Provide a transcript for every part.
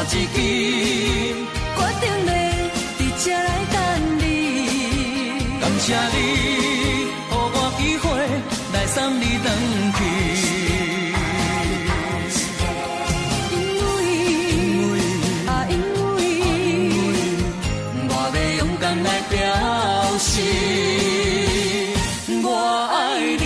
一支，决定欲伫这来等你。感谢你，予我机会来送你转去。因为啊，因为我欲勇敢来表示我爱你。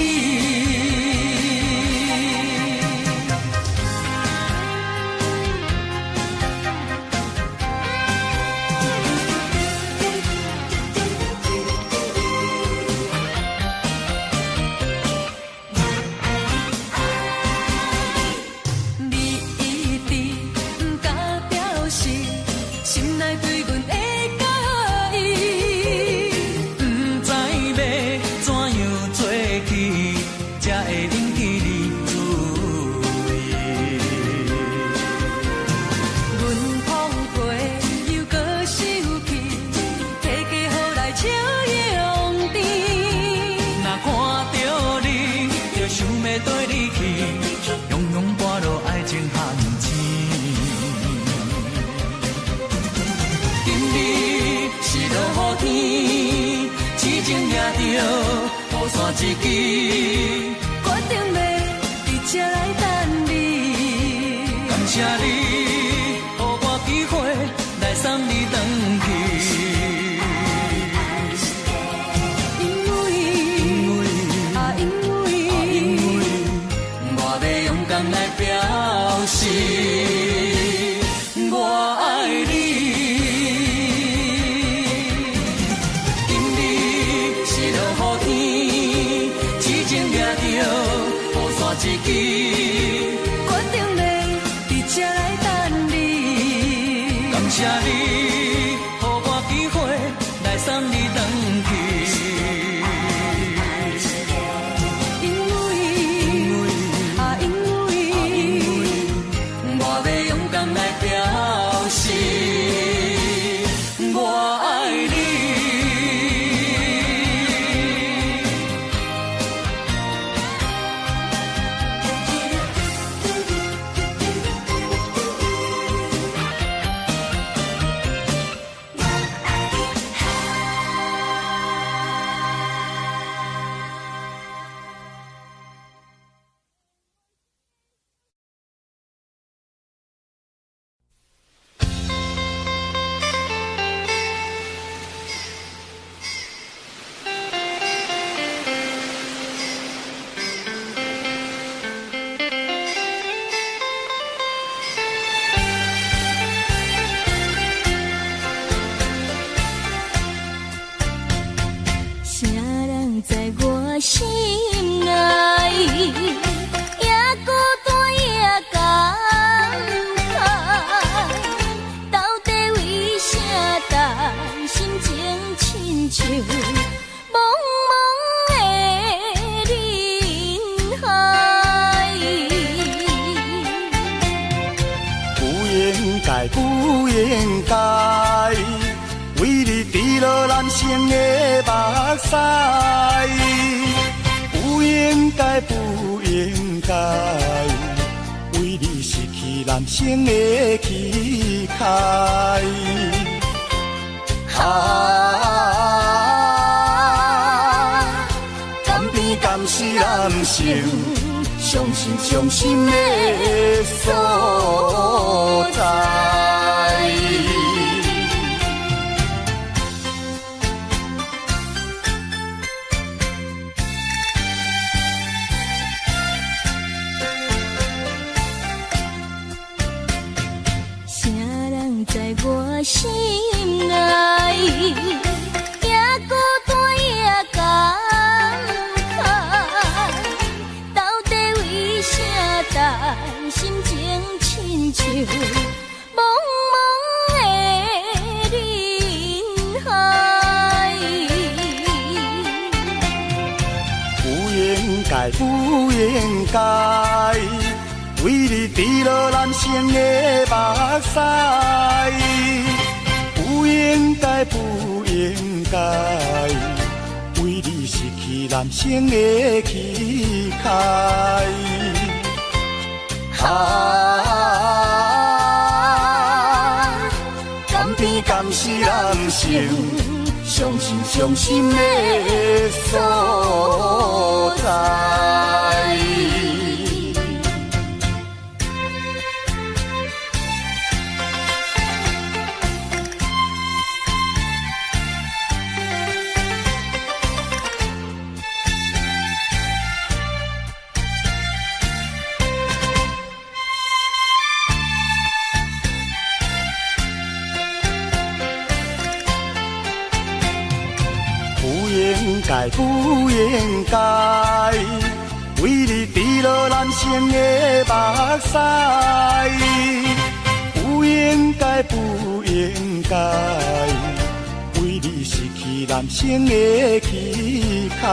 你一直不敢表示心内對阮的佮意。不知欲怎樣做起，才會引起你注意。阮碰皮又閣生氣，提家予來笑容甜。若看著你，就想欲綴你去，勇勇跋落愛情陷阱。今日是落雨天，痴情掠著雨傘一支。決定欲佇這來等你。感謝你，予我機會來送你轉去。因為啊，因為我欲勇敢來表示我愛你。今日是落雨天，痴情掠著雨傘一支。決定欲佇這來等你。感謝你，予我機會來送你轉去。因為啊，因為我欲勇敢來表示我愛你。啥人在我心內，也孤單也感慨，到底為啥擔心情親像茫茫的人海？不應該，不應該，為你滴落男性的目屎。不應該，不應該，為你失去男性的氣概。啊，甘甜甘是男性傷心傷心的所在。啥人在我心內，也孤單也感慨，到底為啥擔心情親像茫茫的人海？不應該，不應該，為你滴落男性的目屎。不應該，不應該，為你失去男性的氣概。啊，敢是男生伤心伤心的所在。不应该为你滴落男性的目屎，不应该，不应该为你失去男性的气概。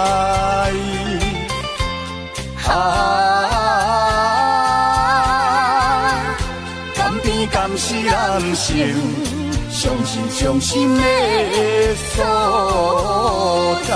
啊，甘甜甘是男性伤心伤心的所在。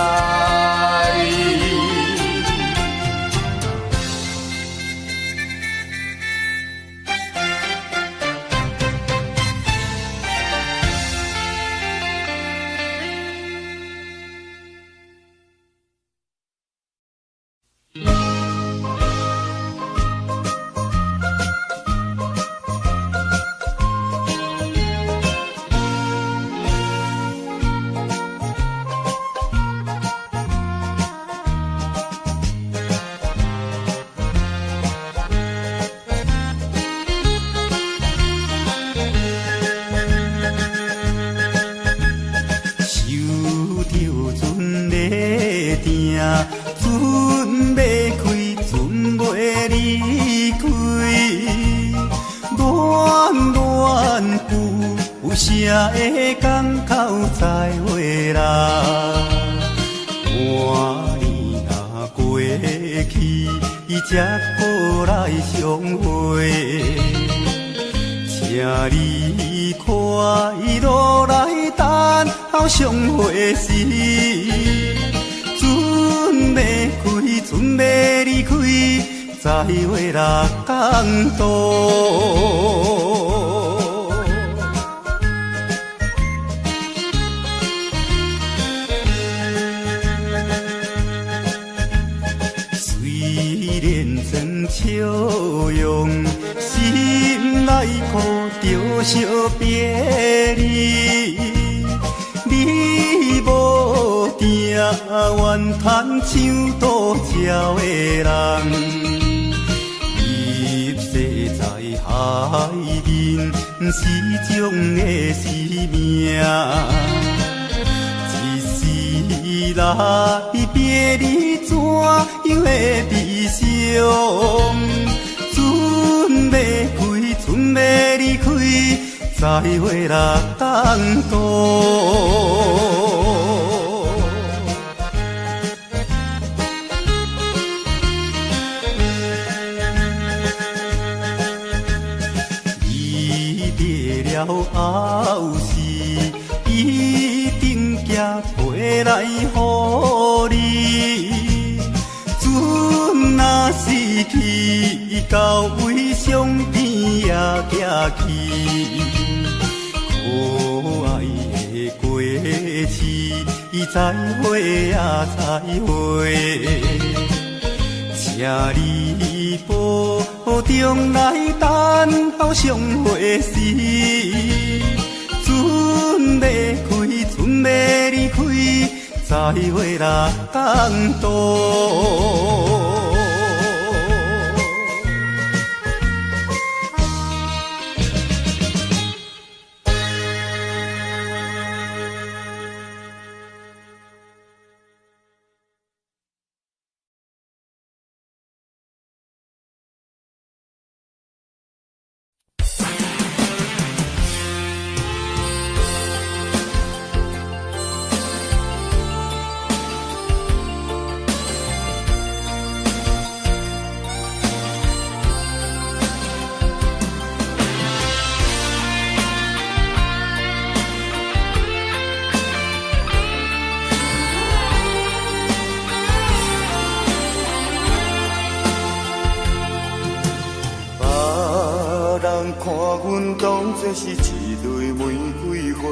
看阮当作是一蕊玫瑰花，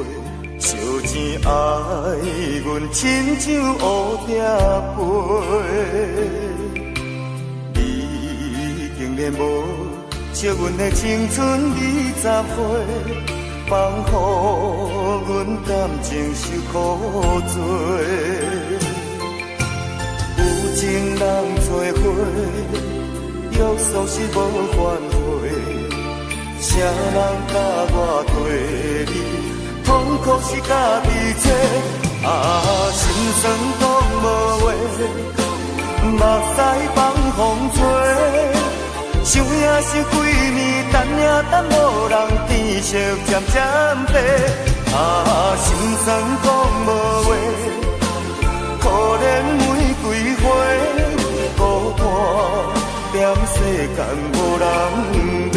烧钱爱阮亲像乌蝶飞，你竟然无惜阮的青春20岁，放予阮感情受苦罪。有情人做伙，约束是无反悔，啥人教我对你痛苦是家己找？啊，心酸讲无话，目屎放风吹，想也想几暝，等也等无人，天色渐渐白。啊，心酸讲无话，可怜玫瑰花，孤单踮世间无人买。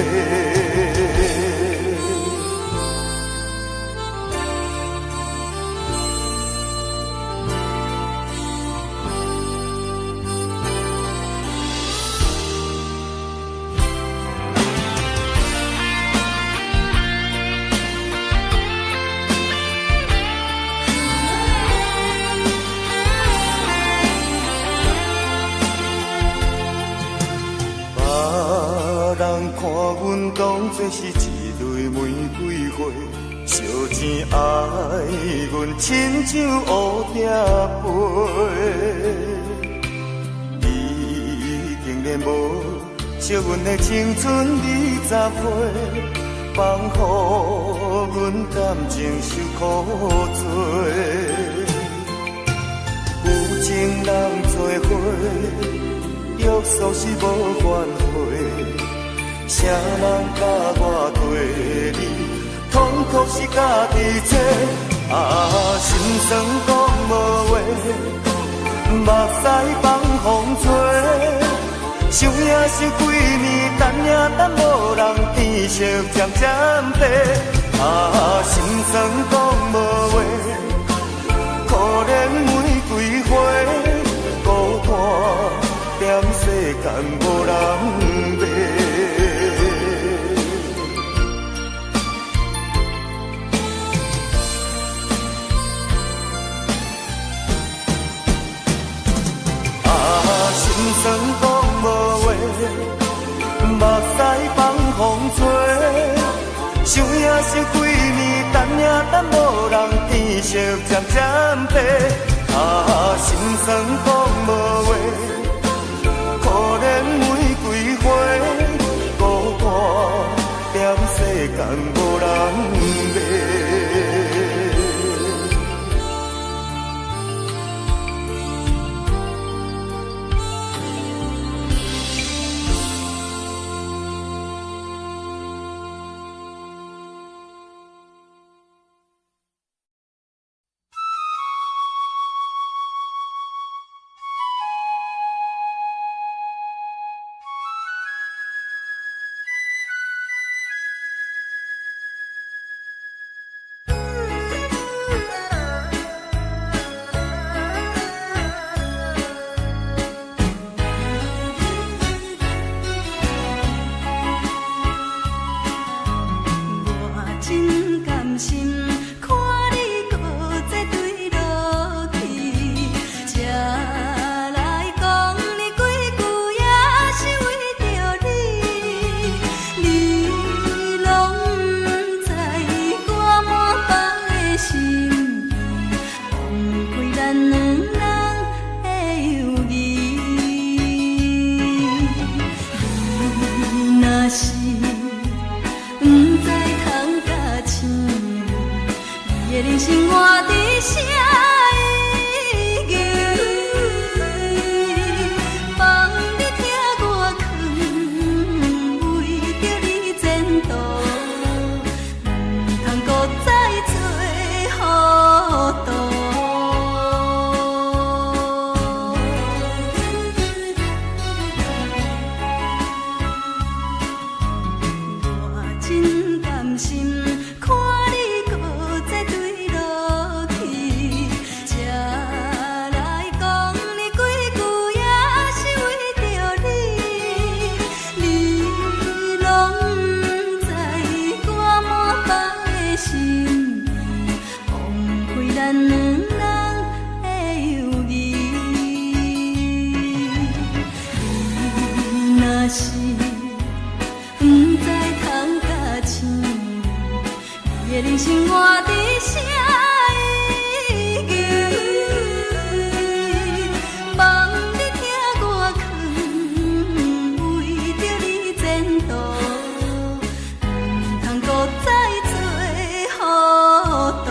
人看阮当作是一蕊玫瑰花，烧钱爱阮亲像乌蝶飞。你竟然无惜阮的青春20岁，放予阮感情受苦罪。有情人做伙，约束是无反悔。啥人教我对你痛苦是家己找？啊，心酸讲无话，目屎放风吹，想也想几暝，等也等无人，天色渐渐白。啊，心酸讲无话，可怜玫瑰花，孤单踮世间无人买。心酸讲无话，目屎放风吹，想也想几暝，等也等无人，天色渐渐白。啊，心酸讲无话，可怜玫瑰花，孤单踮世间无人买。真甘心看你搁再坠落。人生活伫啥意义？望你疼我囥，为著你前途，毋通阁再做糊涂。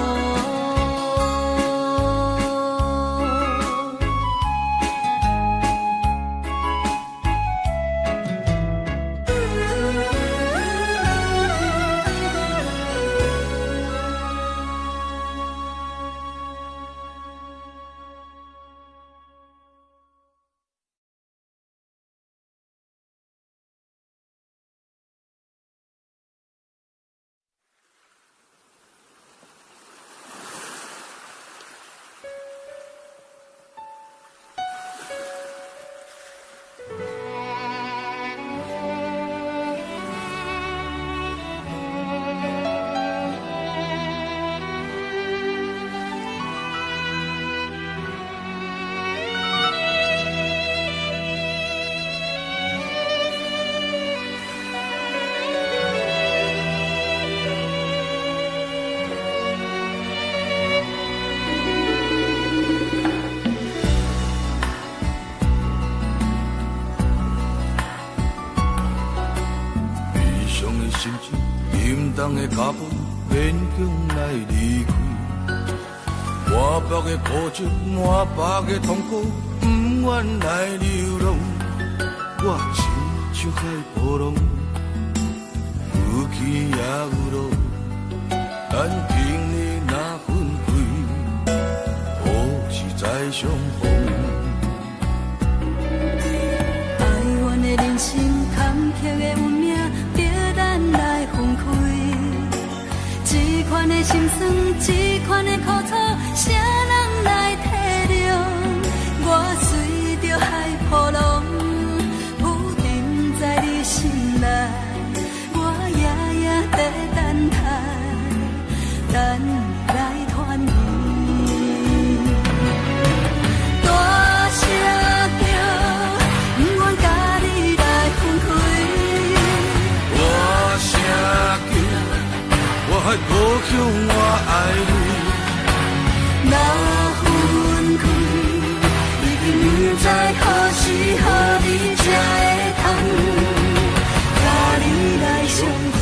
悲伤的心情，沉重的脚步，勉强来离开。满腹的苦酒，满腹的痛苦，不愿来流浪。我亲像海波浪，有起也有落，咱今日若分开，何时再相逢？哀怨的人生，坎坷的运命，逼咱来分开。这款的心酸，这款的苦楚，谁人来体谅？我随著海波浪，浮沉在你心内，我夜夜在等待，等你来团圆。大声叫，不愿佮你来分开。大声叫，我爱故乡，我爱你。若分开，已经不知何时何日才会通佮你来相逢。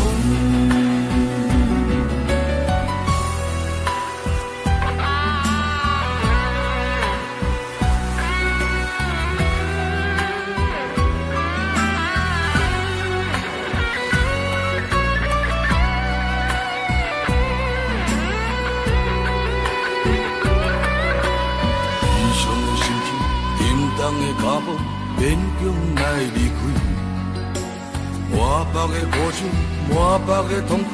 悲伤的心情，沉重的脚步，勉强来离开。满腹的苦酒，满腹的痛苦，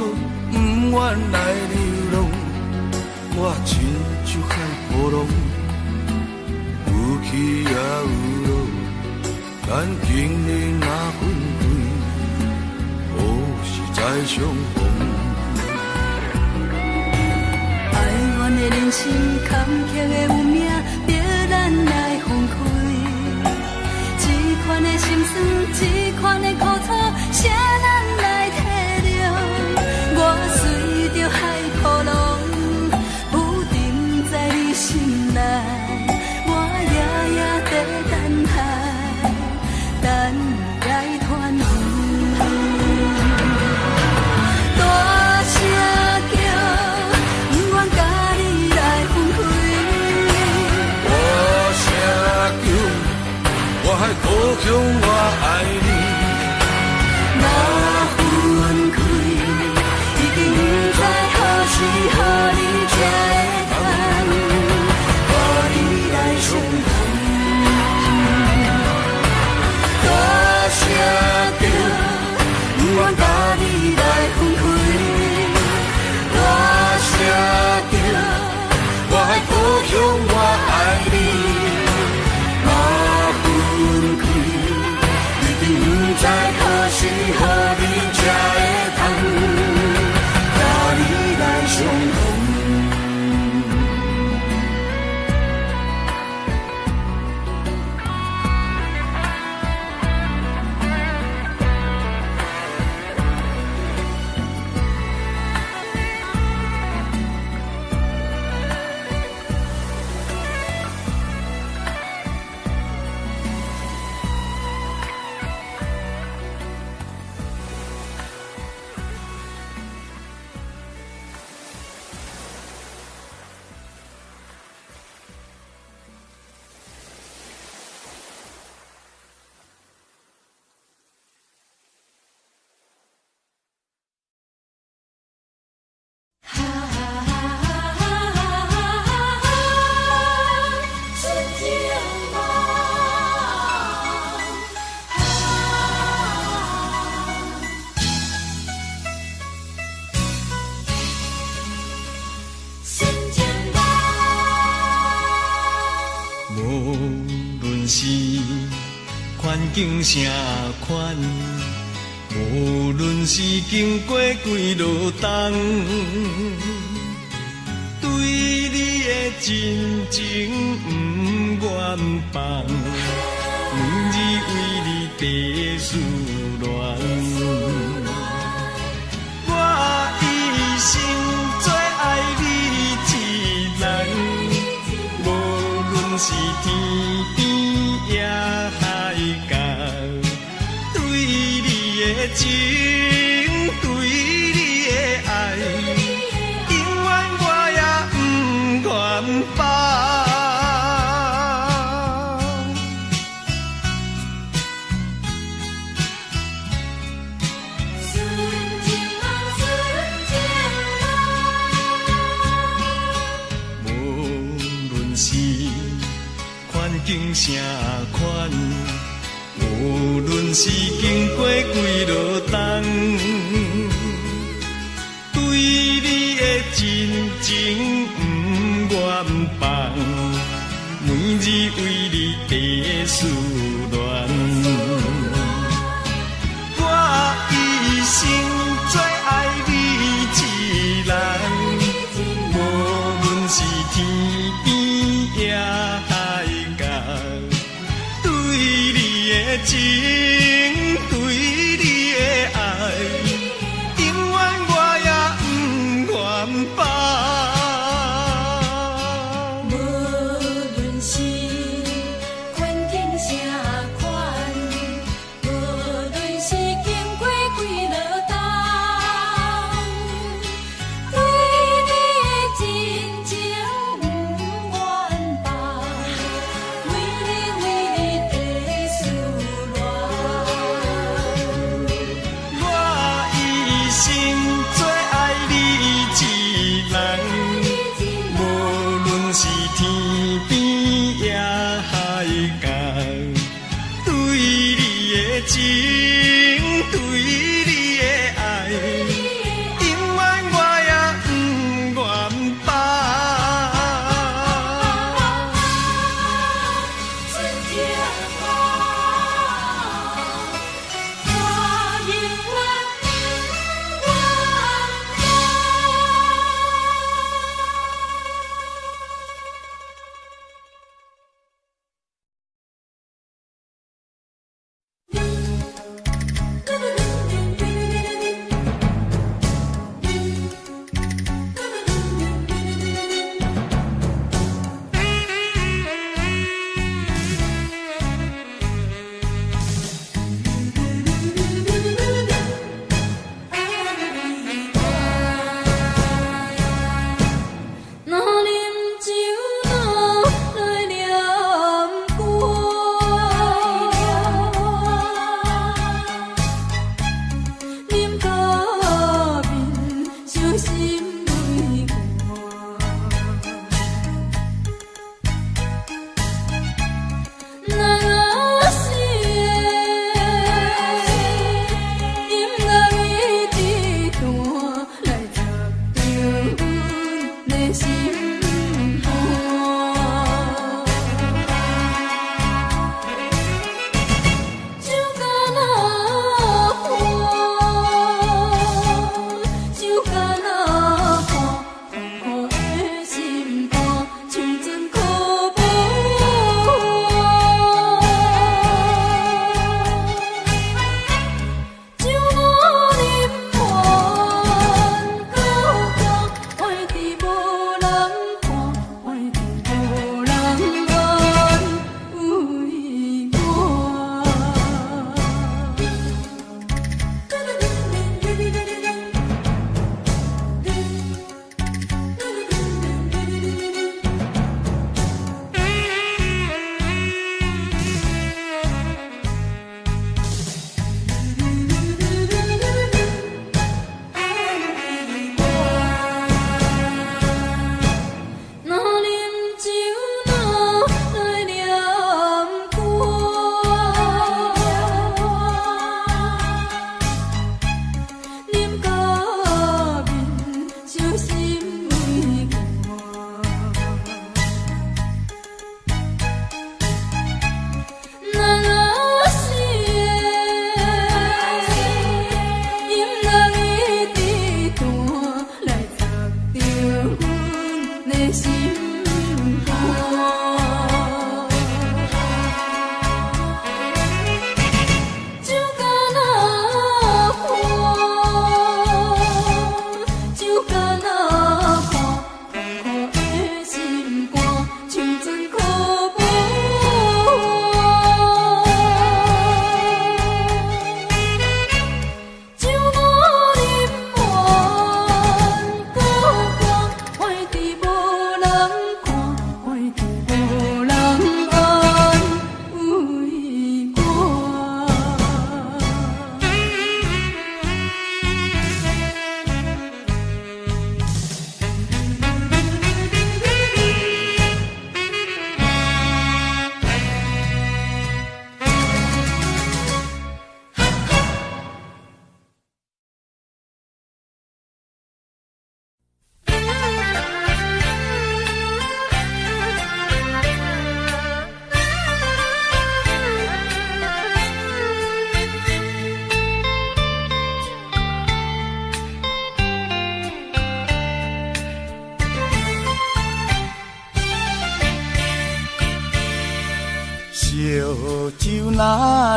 不愿来流浪。我亲像海波浪，有起也有落，咱今日若分开，何时再相逢？哀怨的人生，坎坷的运命，逼咱来分开。这款的心酸，这款的苦楚，谁人来体谅？我随著海波浪，浮沉在你心内，我夜夜在等待，等你来团圆。大声叫，不愿佮你来分开。大声叫，我爱故乡，我爱你。若境啥款，無論是經過幾落冬，對你的真情毋願放，每日為你地思戀。我一生最愛你一人，無論是天邊抑海角，對你的情，對你的愛，永遠我也毋願放。純情人，純情人。無論是環境啥款，無論是經過幾落冬，對你的真情毋願放，每日為你地思戀。我一生最愛你一人，無論是天邊抑海角，對你的情，對你的愛，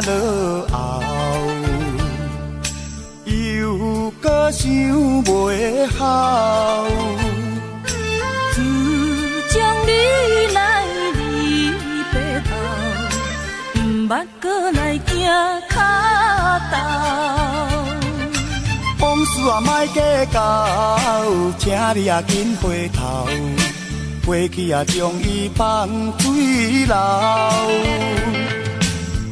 落后，又阁想袂好。自从你来离别后，毋捌阁来行跤头。往事啊，莫计较，请你啊紧回头，过去啊将伊放水流。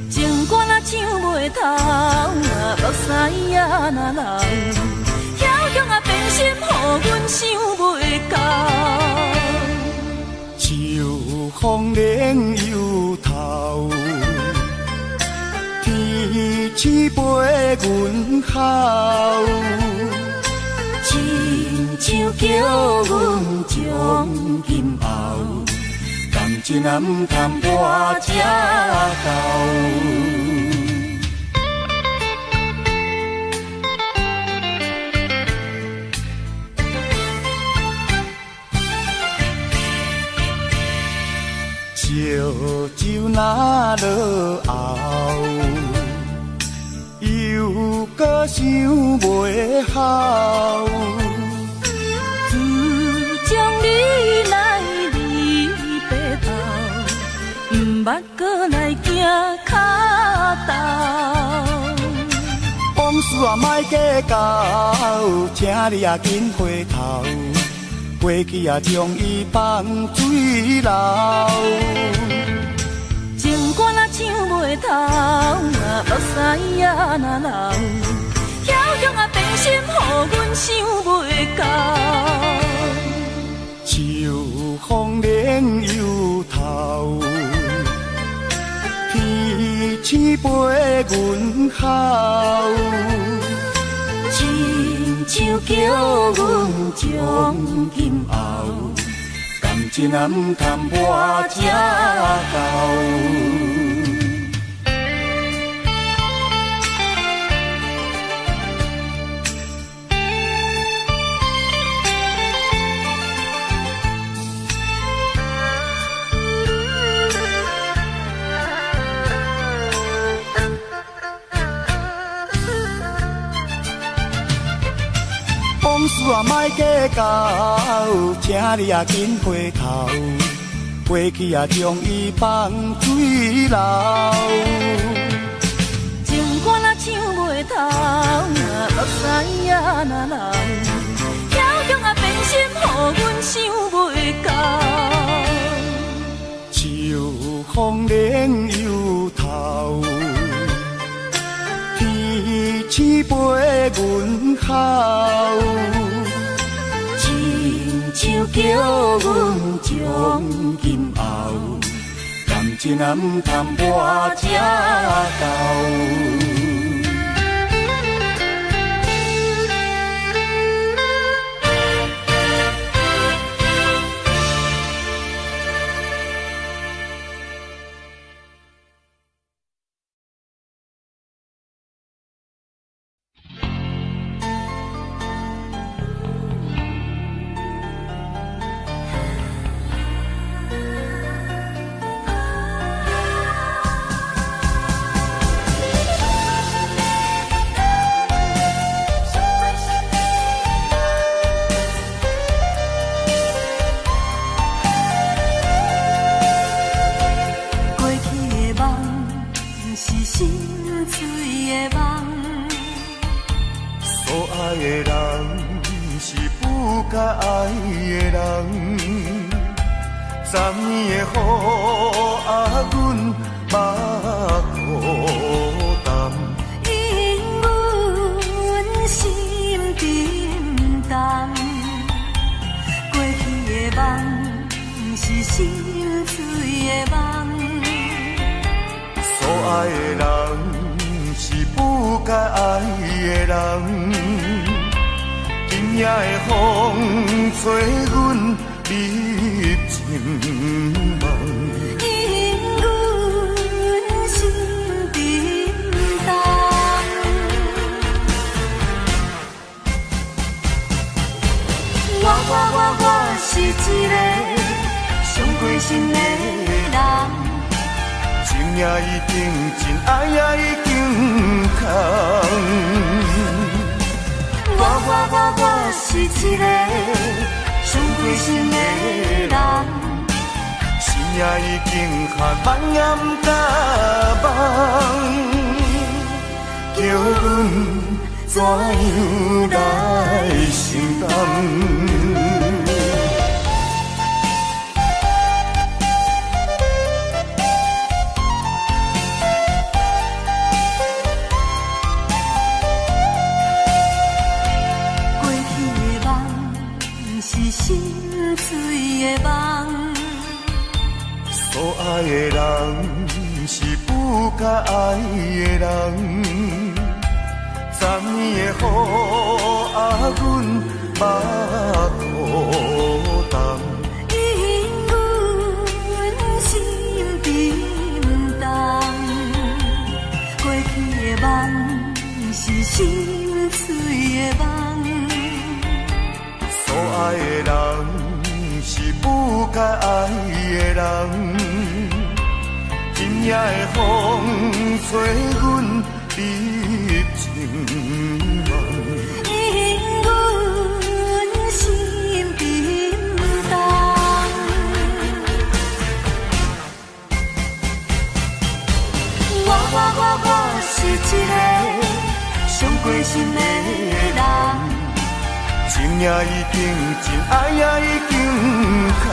情歌若唱袂透，目屎啊若流，晓强啊变心，予阮想袂到。秋风冷又透，天星陪阮哭，亲像叫阮从今后，感情啊毋通活这厚。烧酒若落喉，又阁想袂好。自从你来离别后，毋捌阁来行跤头。往事啊，莫计较，请你啊紧回头，过去啊将伊放水流。情歌若唱袂透，目屎啊若流，晓强啊变心，予阮想袂到。秋风冷又透，天星陪阮哭，亲像叫阮从今后，感情啊毋通活这厚。往事啊，莫计较，请你啊紧回头，过去啊将伊放水流。情歌若唱袂透，目屎啊若流，晓强啊变心，予阮想袂到。秋风冷又透，天星陪阮哭，亲像叫阮从今后，感情啊毋通活这厚。也已經真愛也已經空。我我我我是一個傷過心的人，心也已經寒，夢也毋敢夢，叫阮怎樣來承擔？所愛的人是不該愛的人，昨暝的雨啊，阮目苦重，因阮心沉重。过去的梦是心碎的梦，所愛的人是不該愛的人，今夜的風吹阮入情梦，因阮心沉重。我我我我是一個傷過心的人。情也已經真，愛也已經空。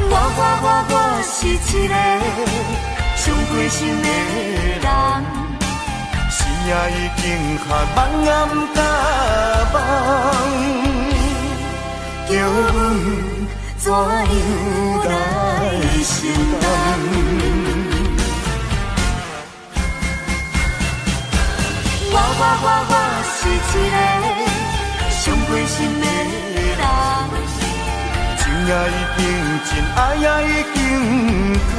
我我我我是一個傷過心的人，心也已經寒，夢也毋敢夢，叫阮怎樣來承擔？我我我我是一個傷過心的人，情也已經真，愛也已經空。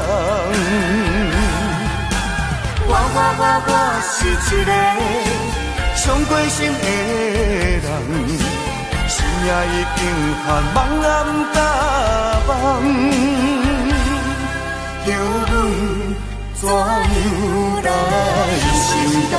我我我我是一個傷過心的人，心也已經寒，夢也毋敢夢，叫阮怎樣來承擔？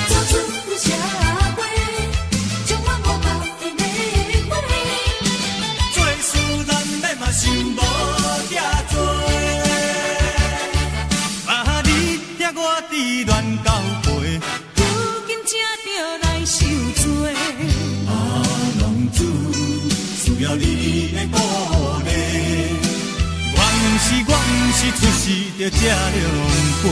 走出社會。伫乱交陪，如今才著来受罪。啊，浪子需要你的鼓励，我毋是出世就这狼狈。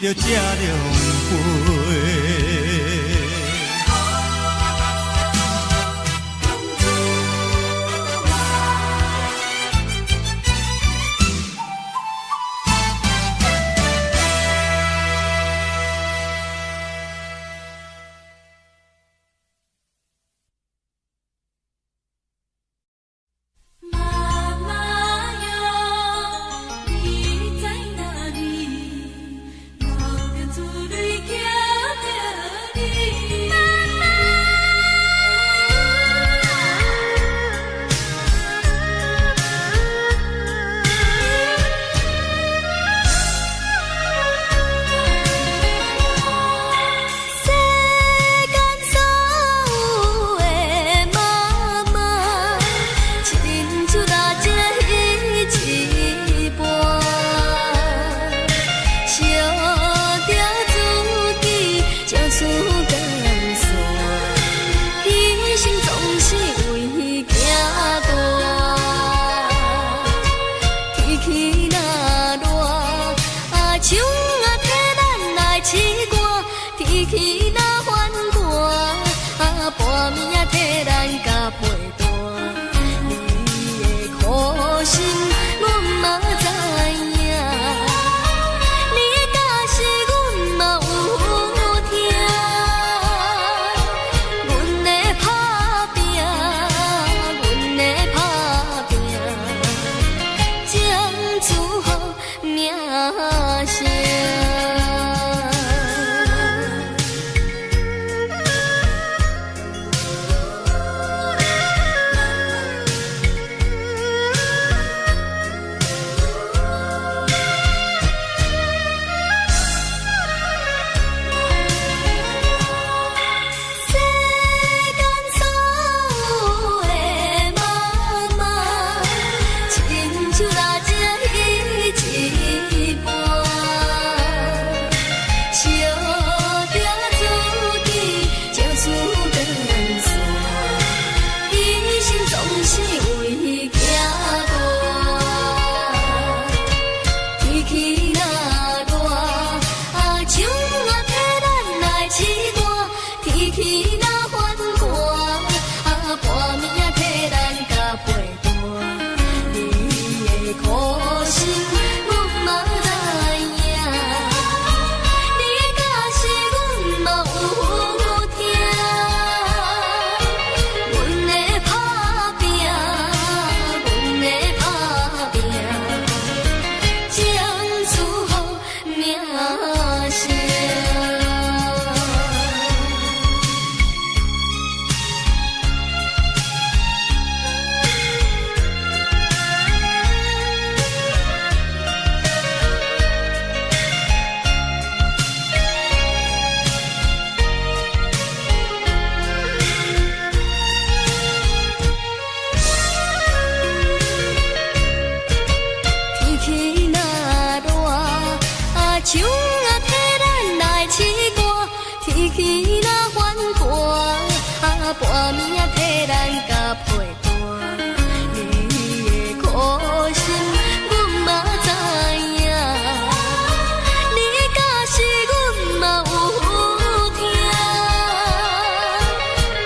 就這狼狽。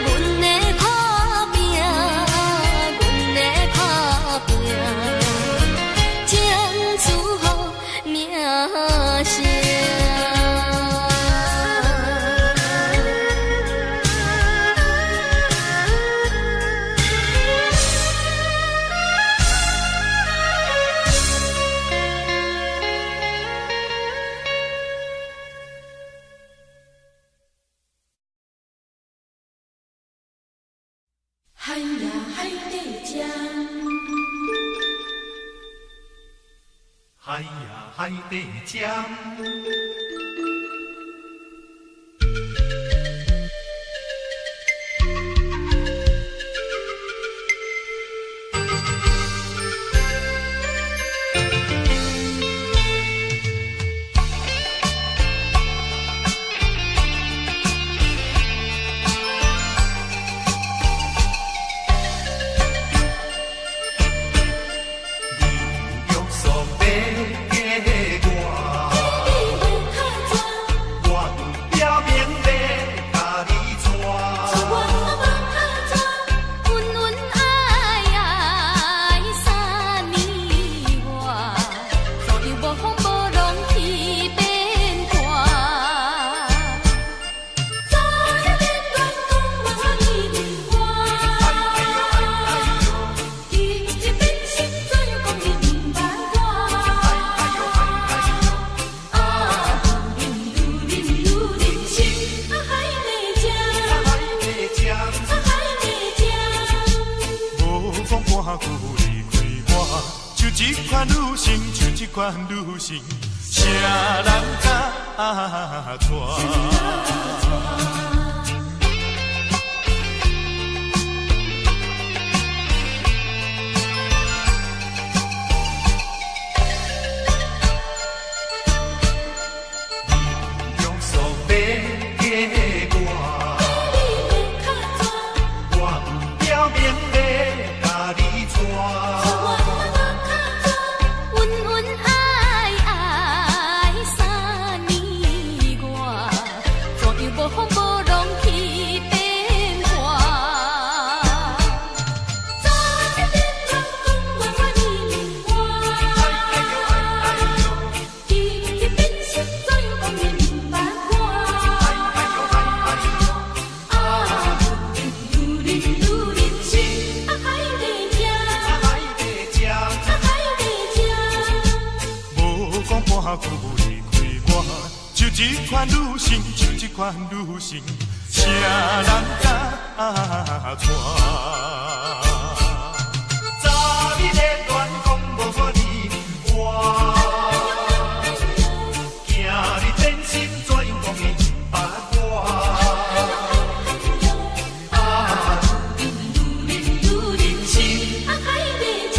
阮的打拼，阮的打拼。海呀海底针，海呀海底针。女性，啥人敢娶？女性，啥人敢娶？早日的恋讲无我你不活，今日真心怎样讲伊不捌我？啊，人生啊海底针，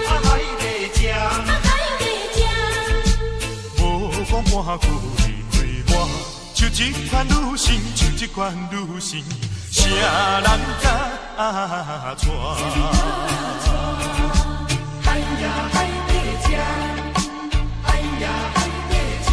啊海底针，啊海底针，无讲半句离开我。像这款女性，像这款女性，啥人敢娶？海呀海底针，海呀海底针。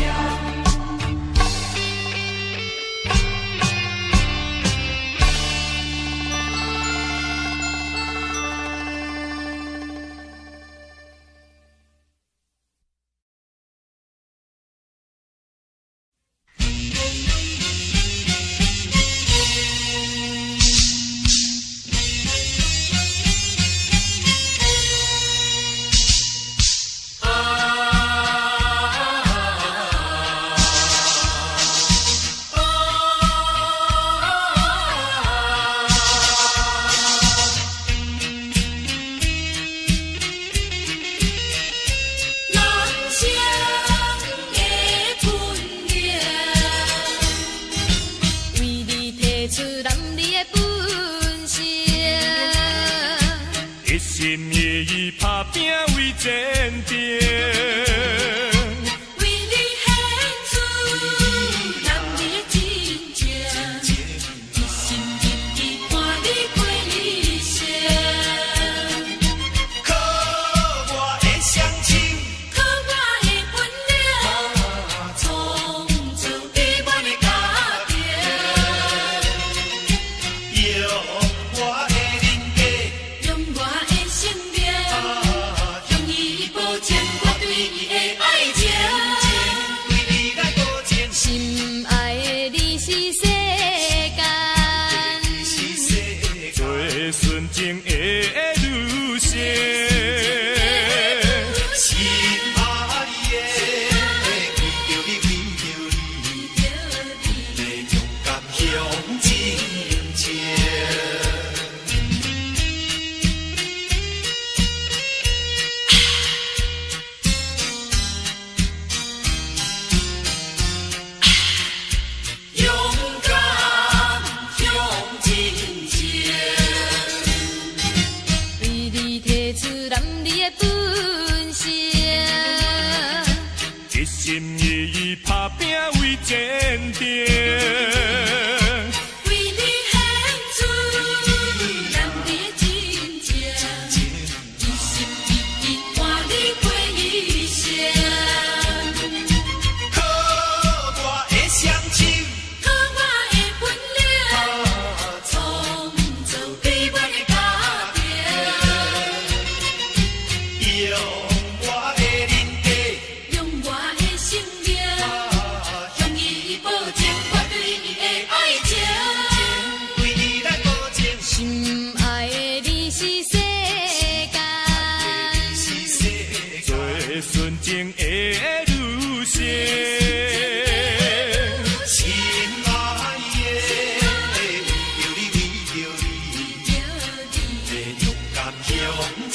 真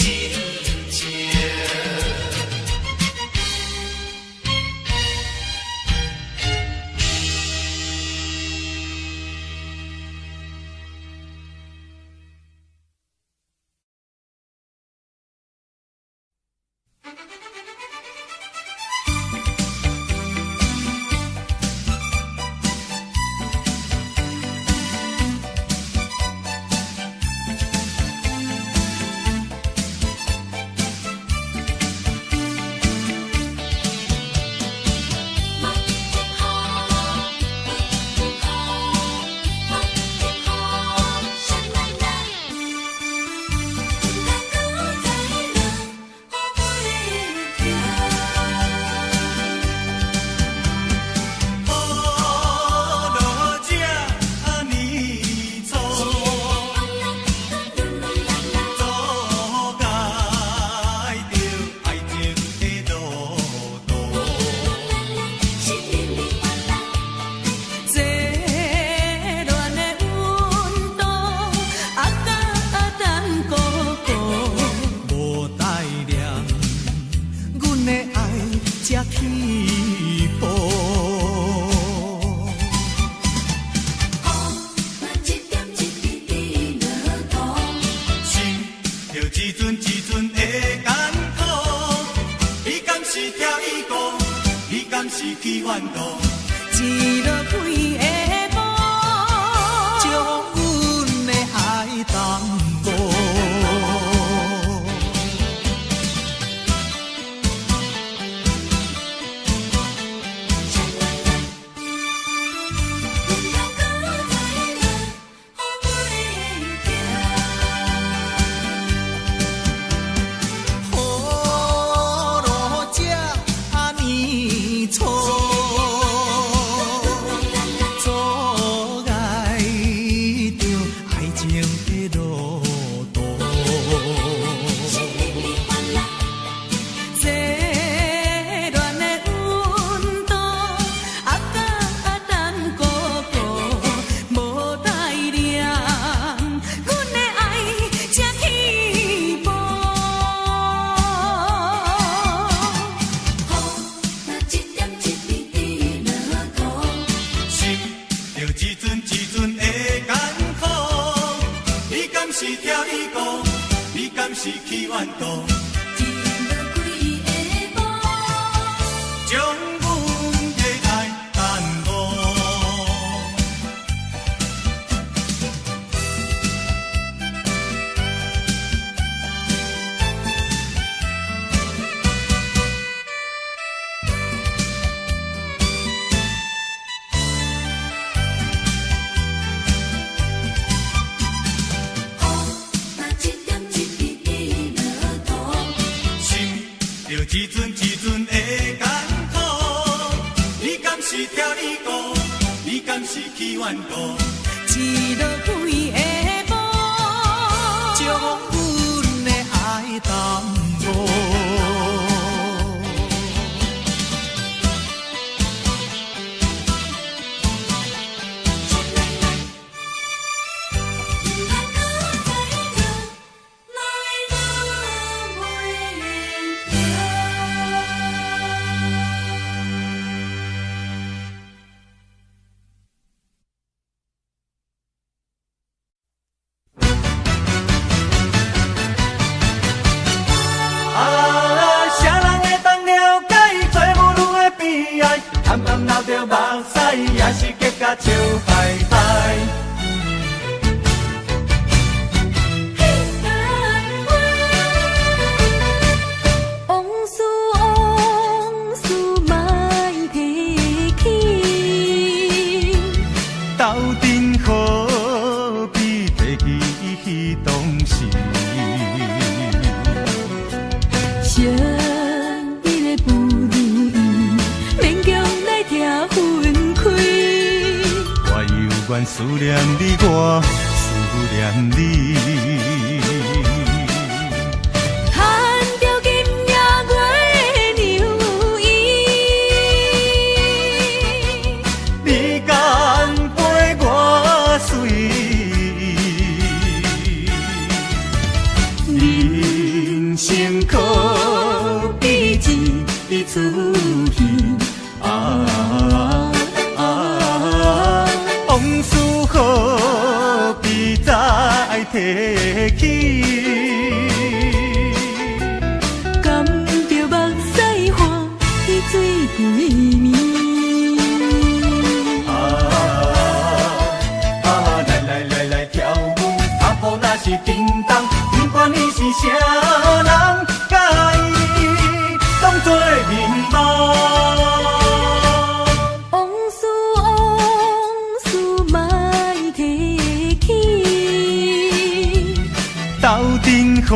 情。思念你，我思念你。牵著今夜月娘伊，你敢陪我随？人生可比一出戏啊啊！往事何必再提起？甘著目屎汗，水规暝。啊啊！来来来来跳舞，阿婆若是叮当，不管你是啥人，佮伊当作眠梦。往事往事莫提起，斗阵何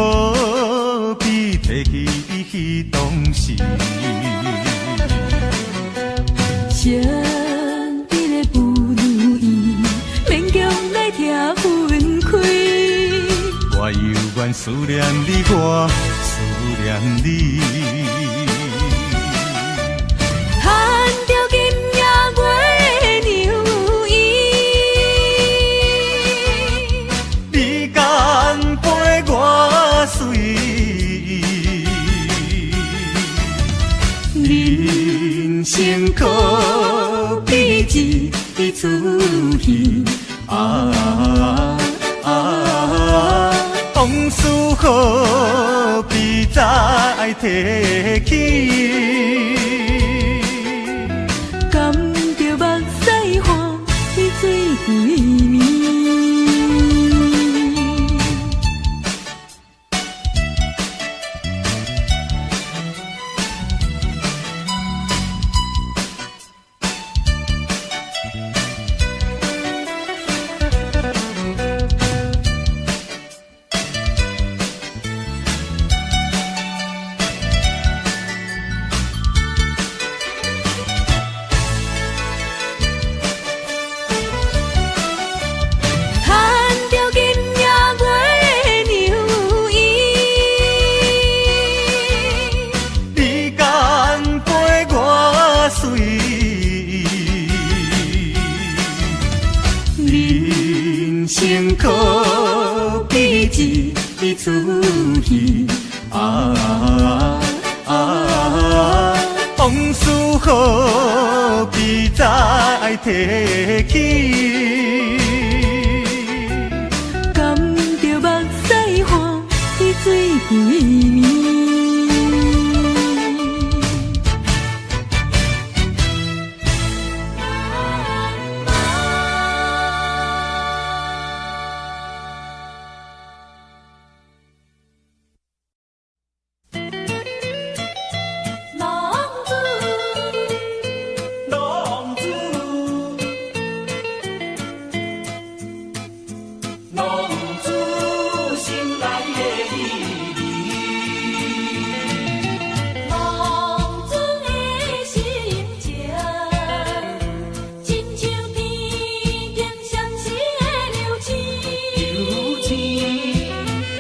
必提起彼当时？谁伫咧不如意，勉强来拆分开。我犹原思念你，我思念你。牵著今夜月娘伊，你敢陪我随伊？人生可比一出戏啊啊！往事何必再提起？甘著目屎汗，水规暝。牵著今夜月娘伊，你敢陪我随伊？人生可比一出戏啊啊！往事何必再提起？甘著目屎汗，水规暝。浪子，浪子，浪子心内的意味。浪子的心情，亲像天顶闪烁的流星。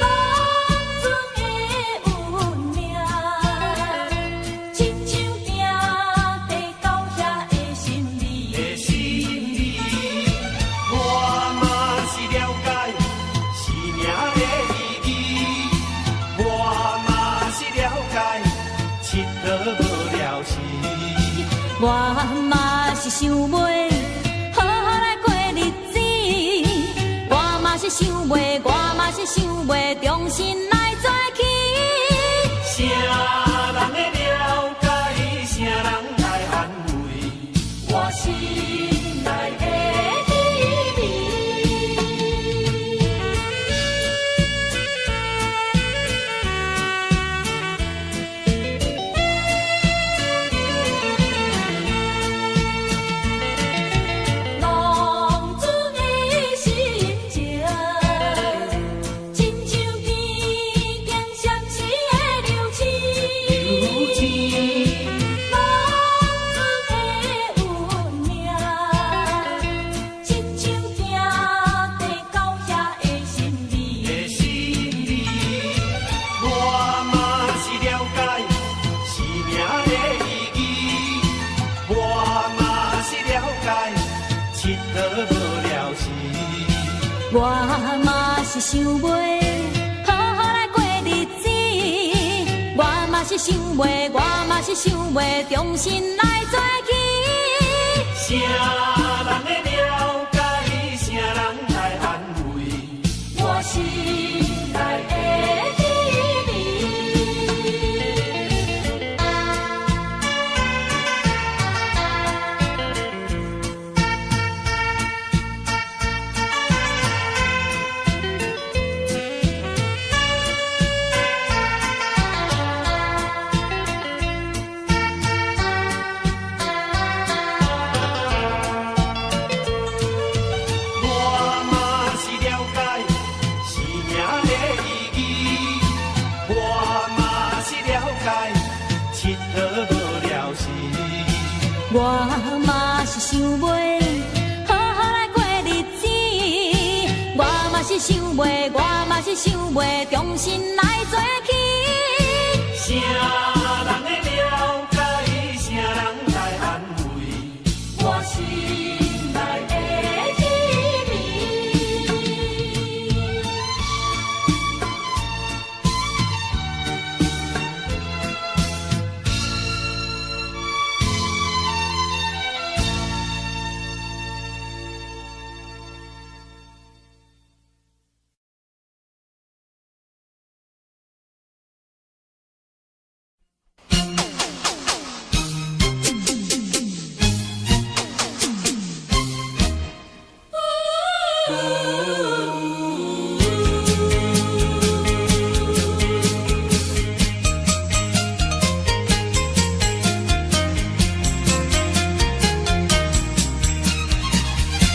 浪子的运命，亲像行地到遐的心味。我嘛是了解生命的意义，我嘛是了解𨑨迌无了时。我嘛是想袂好好来过日子，我嘛是想袂，我嘛是想袂重新来做起。啥人会了解？啥人来安慰？我心内的滋味。浪子的心情，亲像天顶闪烁的流星。浪子的运命，亲像行地到遐的心味。我嘛是了解生命的意义，我嘛是了解𨑨迌无了时。我嘛是想袂好好来过日子，嘛是想袂，我嘛是想袂，重新来做起。啥人会了解？啥人来安慰？我心内的滋味。我嘛是了解生命的意义，我嘛是了解𨑨迌无聊时。我嘛是想袂，好好來過日子。我嘛是想袂，我嘛是想袂，重新來做起。啥人會了解？啥人來安慰？我心內的滋味。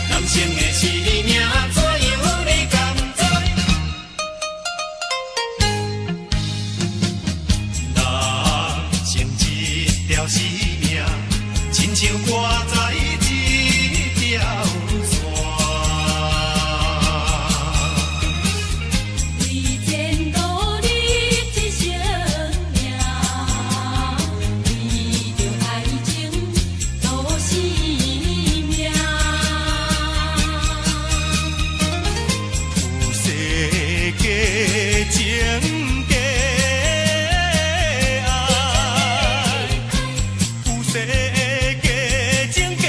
人生的生命怎樣你甘知？人生一條生命，親像掛在一條線。為前途你一生命，為著愛情賭性命。有世假情假愛，有世假情假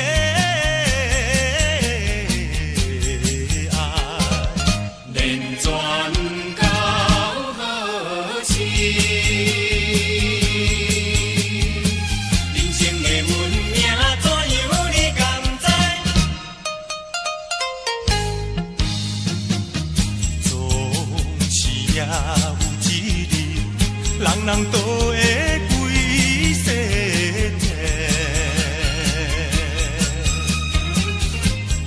愛，連全到何時？人生的運命怎樣你甘知？總是也有一日，人人都會歸西天。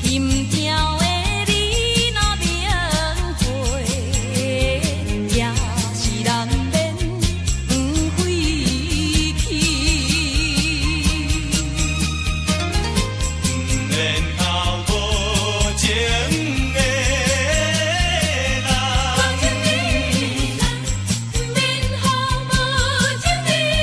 心跳的你若免回，也是難免飛去。毋免哭無情的人，無情的人，免予無情的人。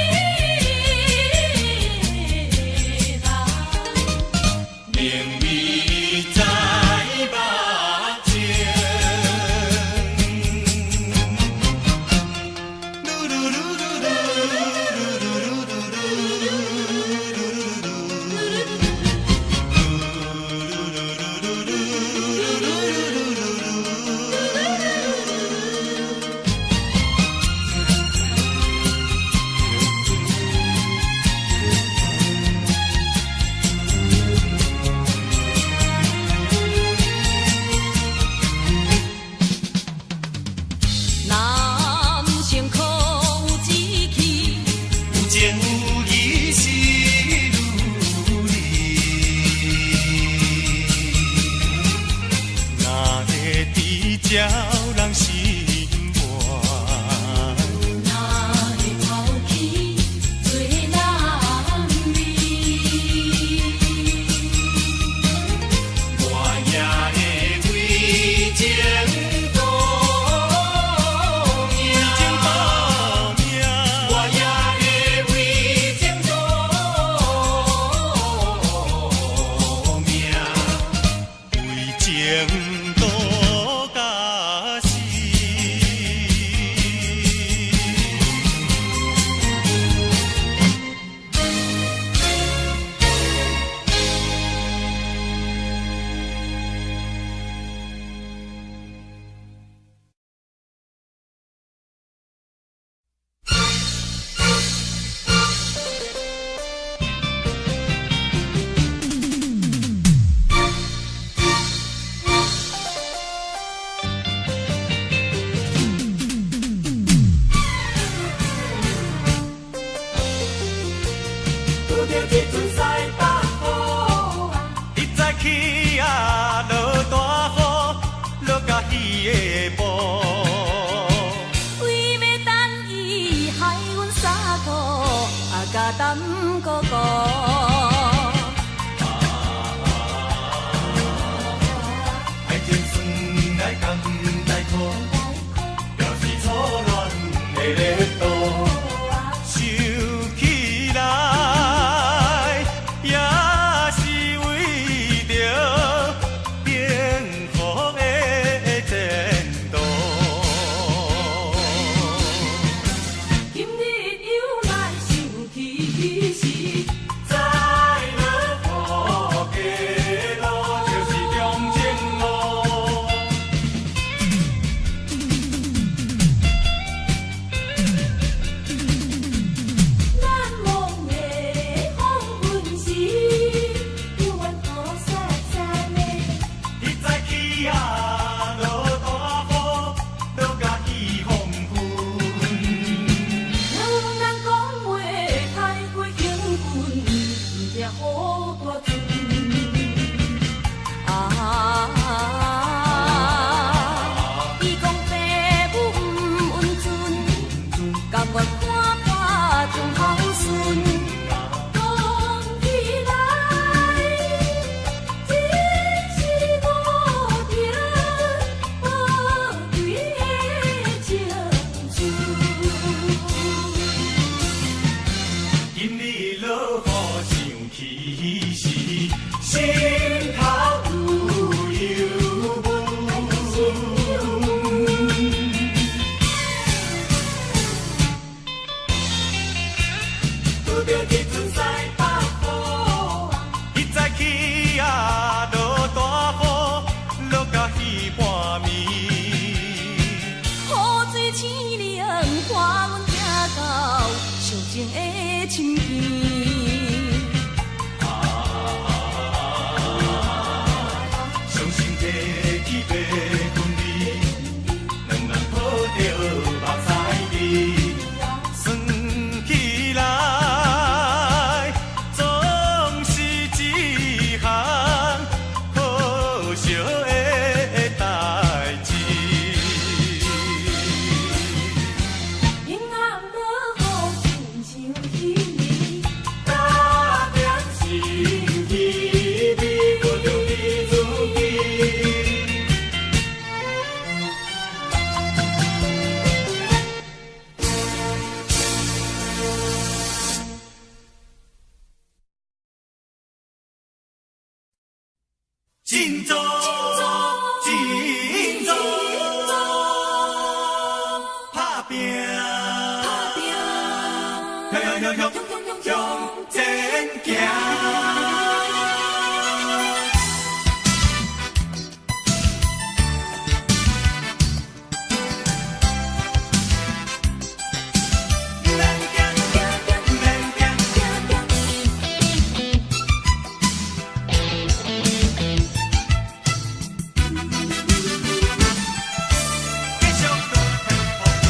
月看破終孝順。講起來，真是無情寶貴的情書。今日落雨想起時，心頭有憂悶。拄著這陣西北風，一早起啊落大雨，落到彼半暝。雨水醒涼，伴阮行到相情的深边。傷心提起白云味，兩人抱著目屎滴，算起來總是一項可惜的代誌。永暗落雨，親像彼暝，加點心意味，搁着彼阵记。振作，振作，打拼，向向向向前行。毋免惊，毋免惊。继续落天风行，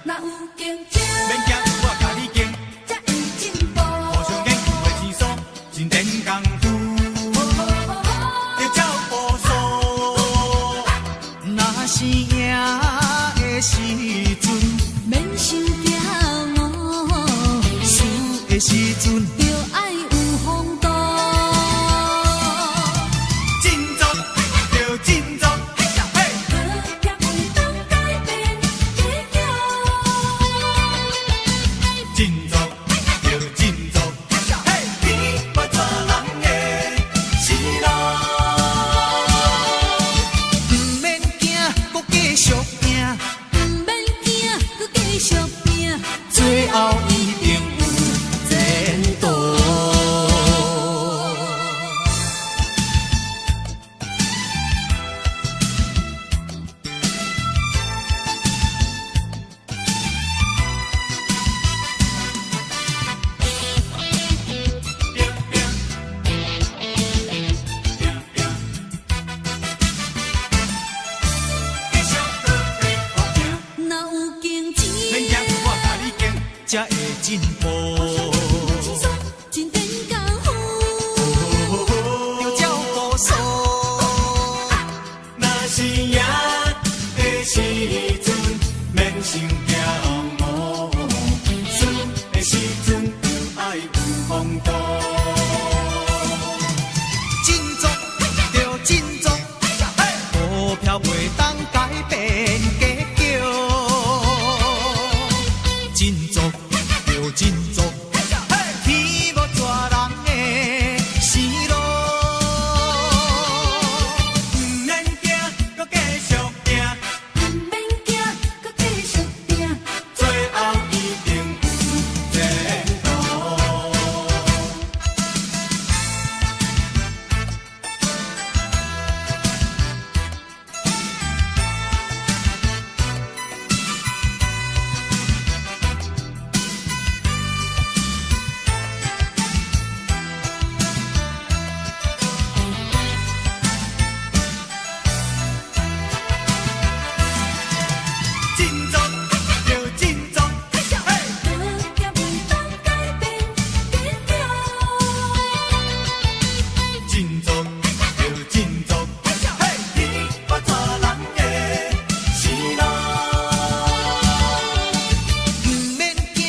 若有竞争，免惊，我共你竞，才会进步。互相研究的天数，真练功夫，要照步数。若是赢的时阵，免伤骄傲，输的时阵，著爱有风度。振作，就振作，嘿！股票袂當改變結局。振作，就振作，嘿！天無帶人的生路。毋免驚，閣繼續贏，毋免驚，閣繼續拼。最後一定有前途。拼拼拼拼，继续落天风行，若有竞争，免惊，我共你竞，才会进步。真练功夫。就照步数。若是赢的时阵，免伤骄傲；输的时阵，就爱有风度。振作，就振作，股票袂當改變結局。振作，就振作，天無帶人的生路。毋免驚，閣繼續拼，毋免驚，閣繼續拼。最後一定有前途。振作，就振作，嘿！股票袂當改變結局。振作，就振作，嘿！天無帶人的生路。毋免驚，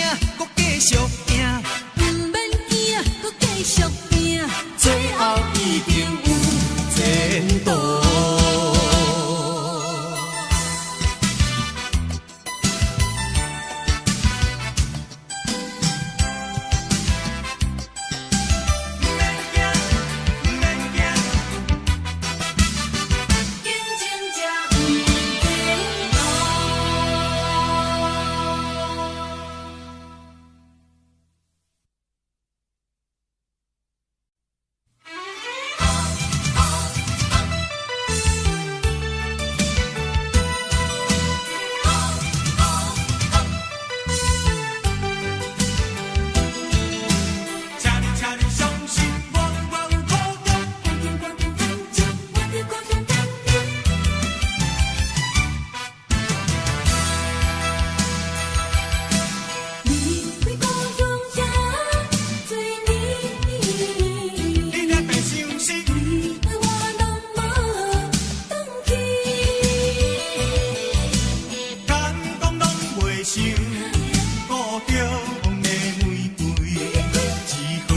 想故乡的玫瑰，只好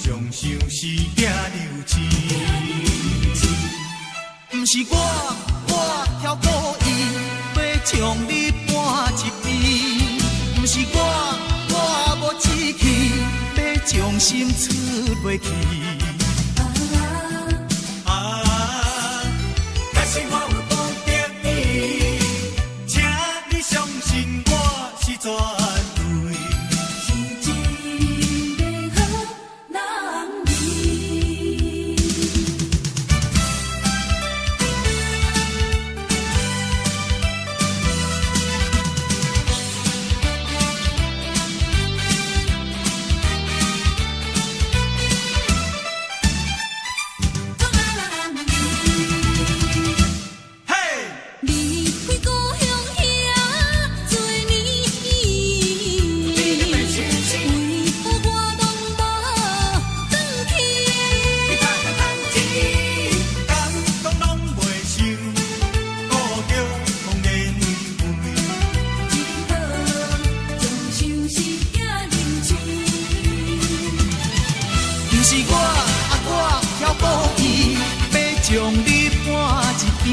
将相思寄留痴。毋是我，我挑故意欲将你搬一边。毋是我，我无志气欲将心出袂去。啊，假使我有碰著伊，请你相信我是绝对。是一个好男儿。嘿！离开故乡遐多年，为何我拢无转去？敢讲拢袂想故乡的玫瑰。只好将相思寄人痴。毋是我，啊我挑故意欲将你搬一边。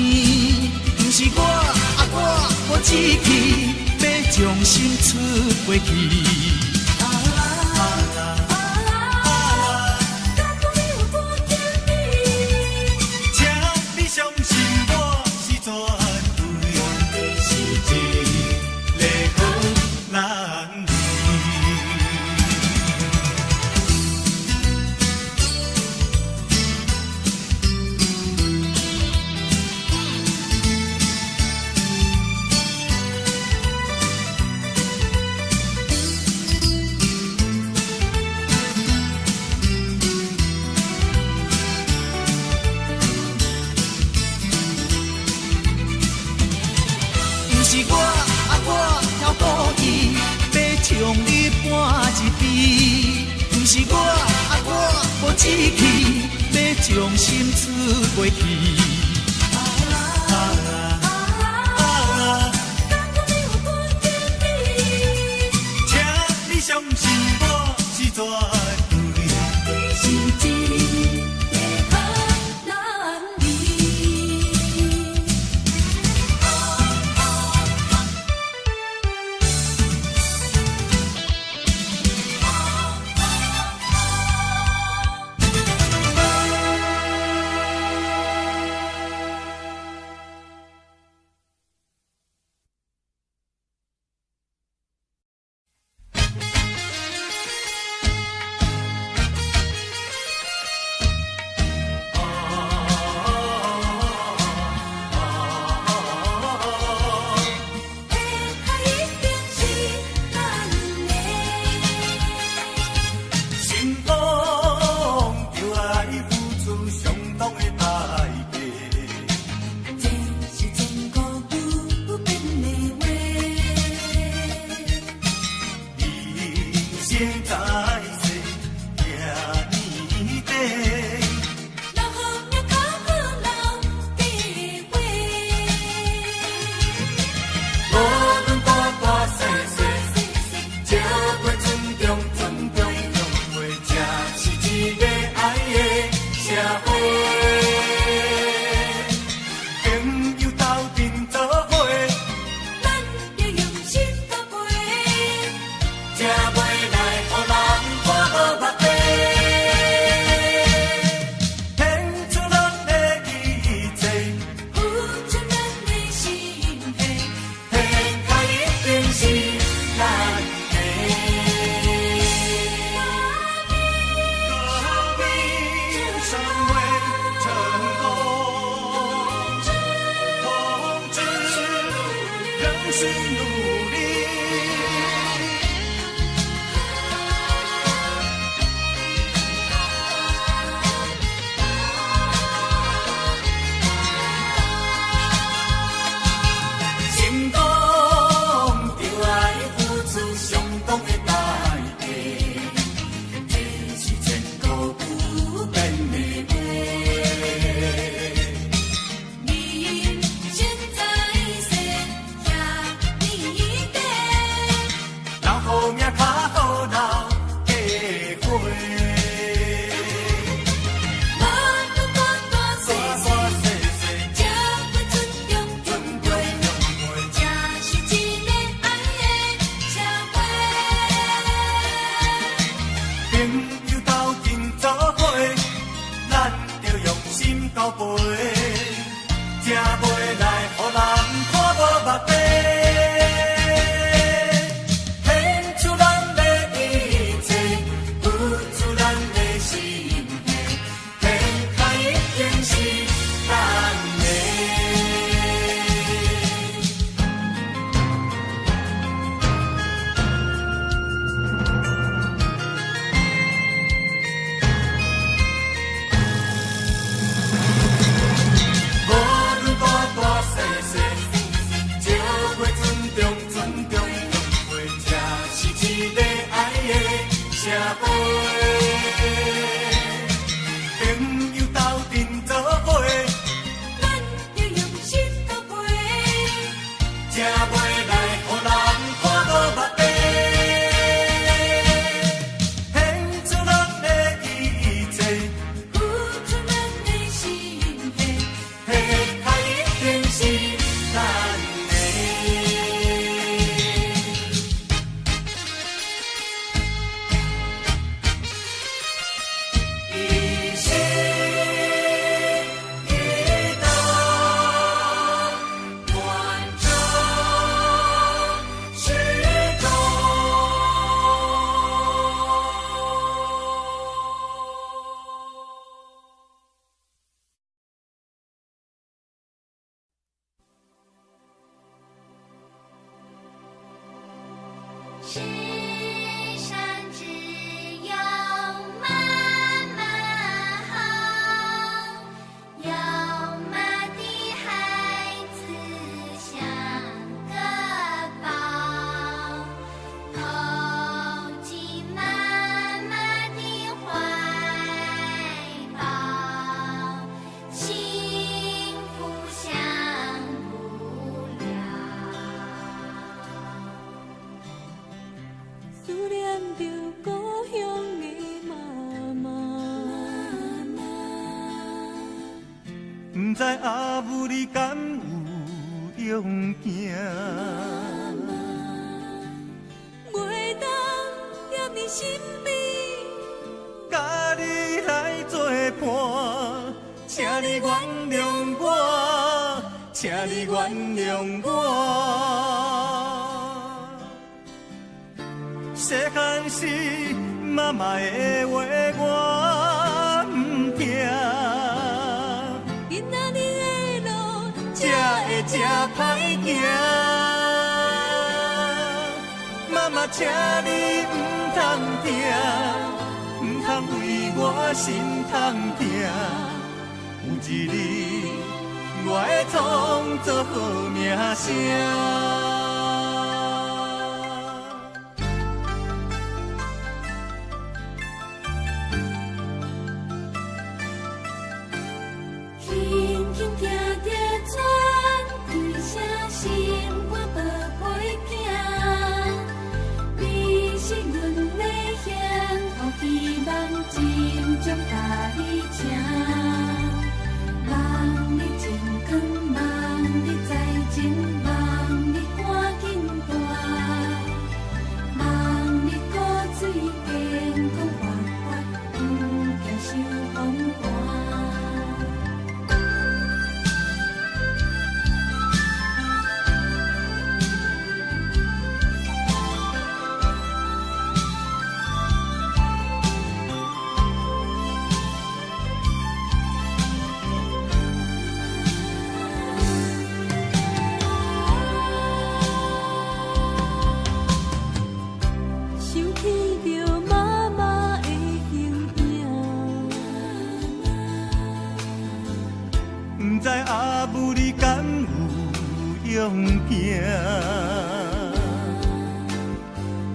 毋是我，啊我无志气欲将心出袂去。啊，敢讲你有伴着你？请你相信我是绝对，是一个好男儿。毋是我，啊我挑故意欲将你搬一边。毋是我，啊我无志气欲将心出袂去。敢讲你有伴着你？请你相信我是绝对。是一个好男儿。下海一定是咱的。成功就爱付出相当的代价。这是千古不变的话。人生在世这呢短，留好命，较好留地位。无论大大细细，这过尊重尊重重话，这是一个爱的社会。朋友斗阵做伙，咱要用心交陪。才袂来予人看无目地。献出咱的一切，付出咱的心血，天下一定是咱的。革命尚未成功，同志仍需努力。成功就爱付出相当的代价，这是千古不变的话。人生在世遐呢短，世上只有媽媽好，有媽的孩子像個寶，投進媽媽的懷抱，幸福享不了。思念著故鄉的媽媽。毋知阿母你敢有勇行？袂當踮你身邊，佮你來作伴，請你原諒我，請你原諒我。細漢時媽媽的話我毋聽，今仔日的路才會這歹行。媽媽，請你毋通疼，毋通為我心通疼。有一日，我會創造好名聲。輕輕聽著喘氣聲，心肝寶貝囝，你是阮的幸福，希望珍重共你請。望你晴光，望你在情，望你趕緊大，望你骨髓健康活潑，毋驚受風寒。想起著媽媽的形影，毋知阿母你敢有勇行？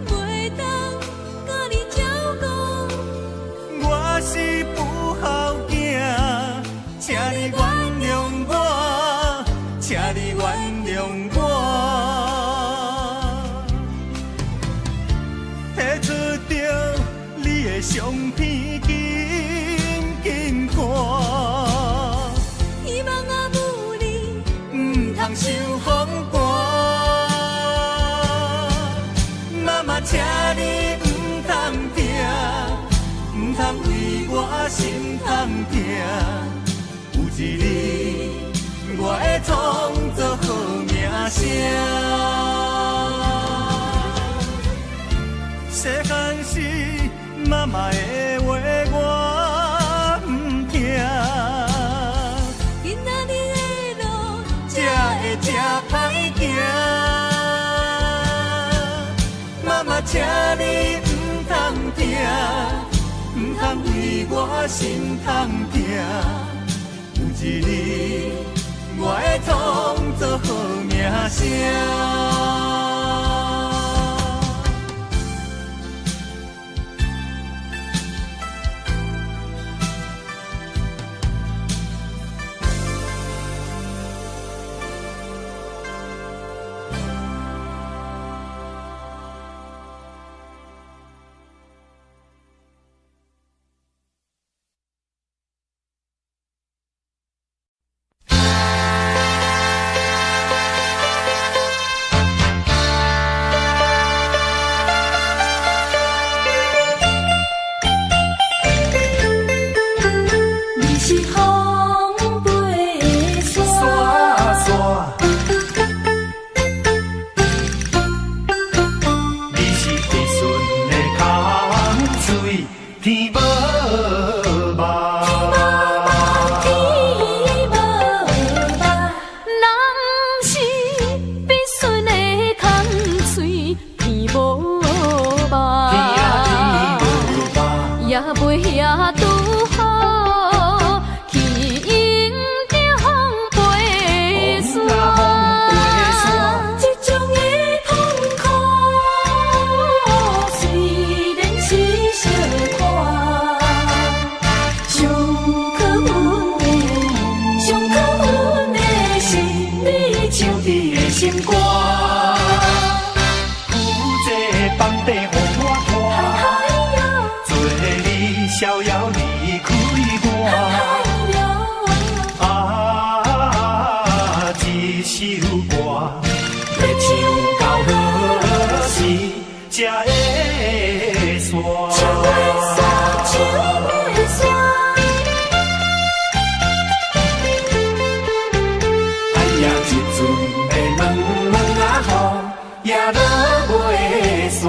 袂當佮你照顧，我是不孝囝，請你原諒我，請你原諒我。提出著你的相片，緊緊看，希望阿母你毋通受風寒。媽媽，請你毋通疼，毋通為我心通疼。有一日，我會創造好名聲。細漢時，媽媽的話我毋聽，今仔日的路才會這歹行。媽媽，請你毋通疼，毋通為我心通疼。有一日，我會創造好名聲。輕才會散。唱袂散，唱袂散。哎呀，一阵的毛毛仔雨也落袂散。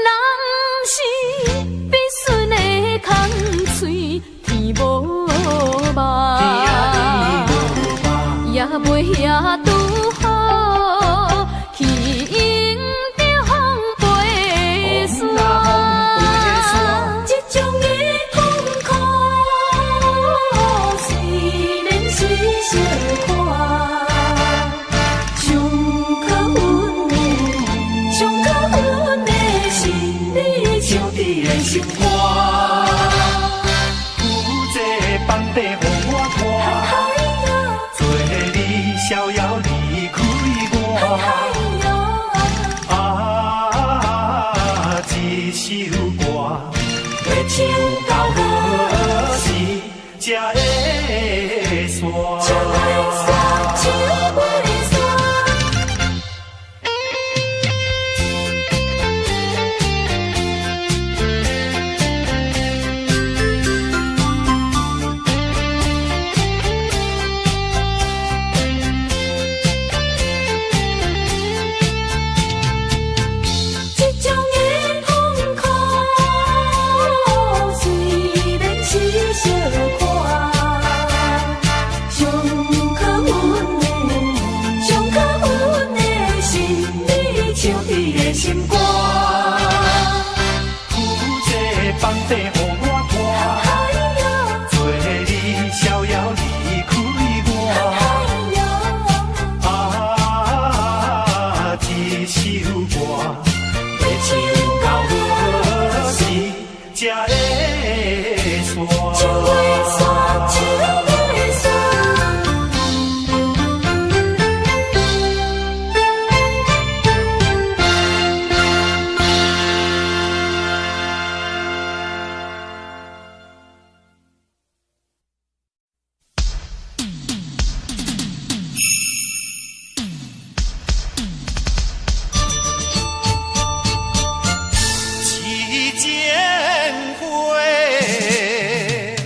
人是必须的空喙，天無夢，也袂遐拄好去迎著風飛沙。這種的痛苦，雖然是小可，上可阮的，上可阮的是你唱伫的心肝，有這放地予我看，做你逍遙離開我。啊，這首歌欲唱到何時才會散？唱袂散，唱袂散。這種的痛苦，雖然是小可，上可阮的，上可阮的是你唱伫的心肝，有這放地予我看，做你逍遙離開我。啊，這首歌欲唱到何時才會散？唱袂散，唱袂散。一剪花，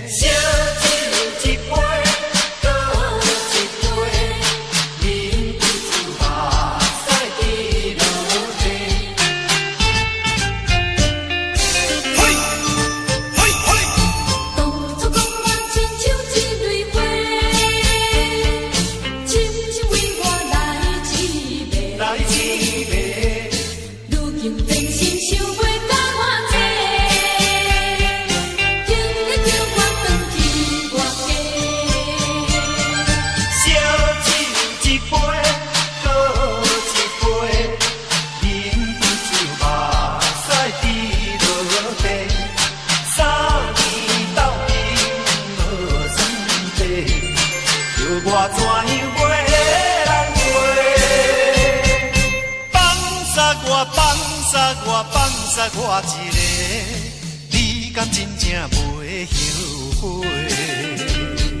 烧酒一杯，搁一杯，饮不出目屎滴落地。嘿，嘿，嘿！当初講我親像一蕊花，深深為我來一暝。來一暝，如今變心想袂甲我做，今日叫我轉去外家。燒酒一杯，搁一杯，忍不住目屎滴落地。三年鬥陣無算計，叫我怎樣袂難過？放殺我，放殺我，放殺我一个，你敢真正袂後悔？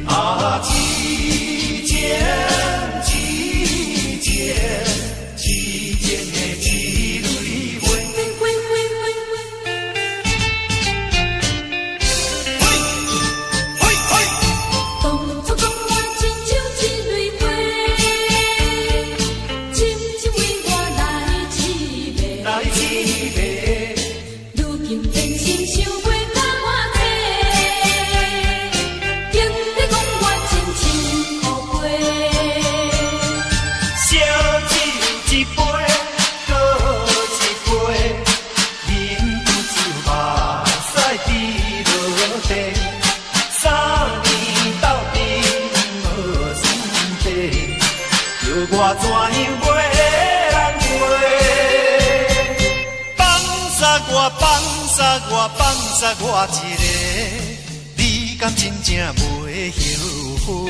啊，一剪一剪，一剪的一蕊花。花花花花。嘿，嘿，嘿！當初講我親像一蕊花，深深為我來一暝。來一暝，如今變心想袂甲我做，今日講我真情予飛。燒酒一杯，搁一杯，忍不住目屎滴落地。三年鬥陣無算計，叫我怎樣袂難過？放殺我，放殺我，放殺我一个，你敢真正袂後悔？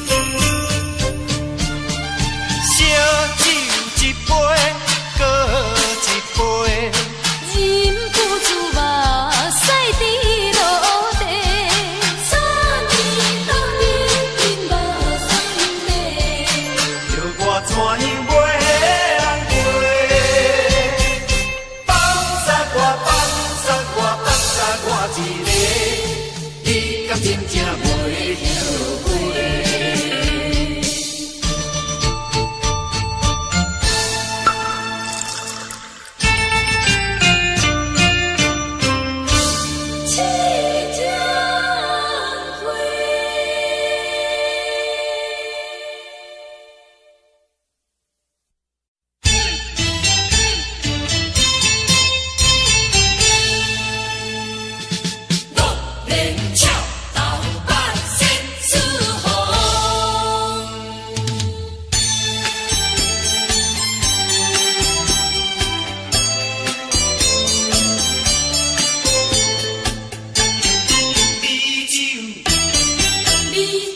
當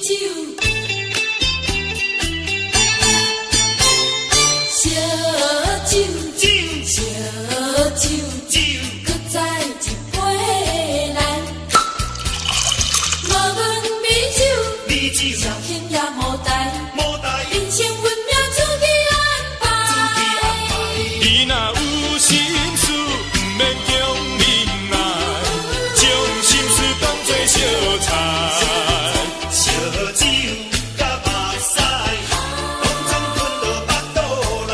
酒，燒酒，酒燒酒，酒，閣再一杯來。無論美酒，美酒，紹興也無代，無代，人生運命自己安排。你若有心事，毋免強忍耐，將心事當作相菜。燒酒佮目屎，攏總吞落腹肚內。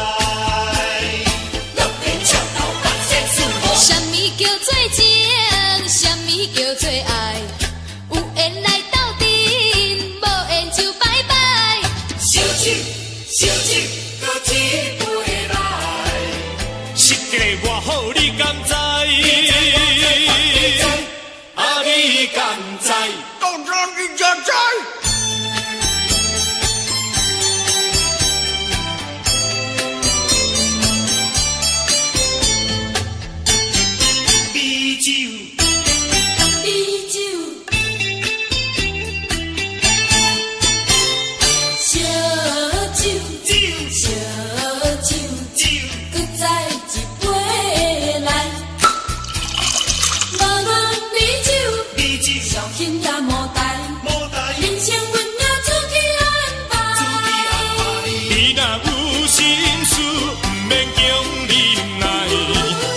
啥物叫做情？啥物叫做愛？有緣來鬥陣，無緣就拜拜。燒酒，燒酒，閣一杯來。失一个偌好，你敢知？啊，你敢知？道長你才知？美酒，美酒，燒酒，酒，燒酒，酒，閣再一杯來。無論美酒，美酒，紹興也無代，無代，人生運命自己安排。你若有心事，毋免強忍耐，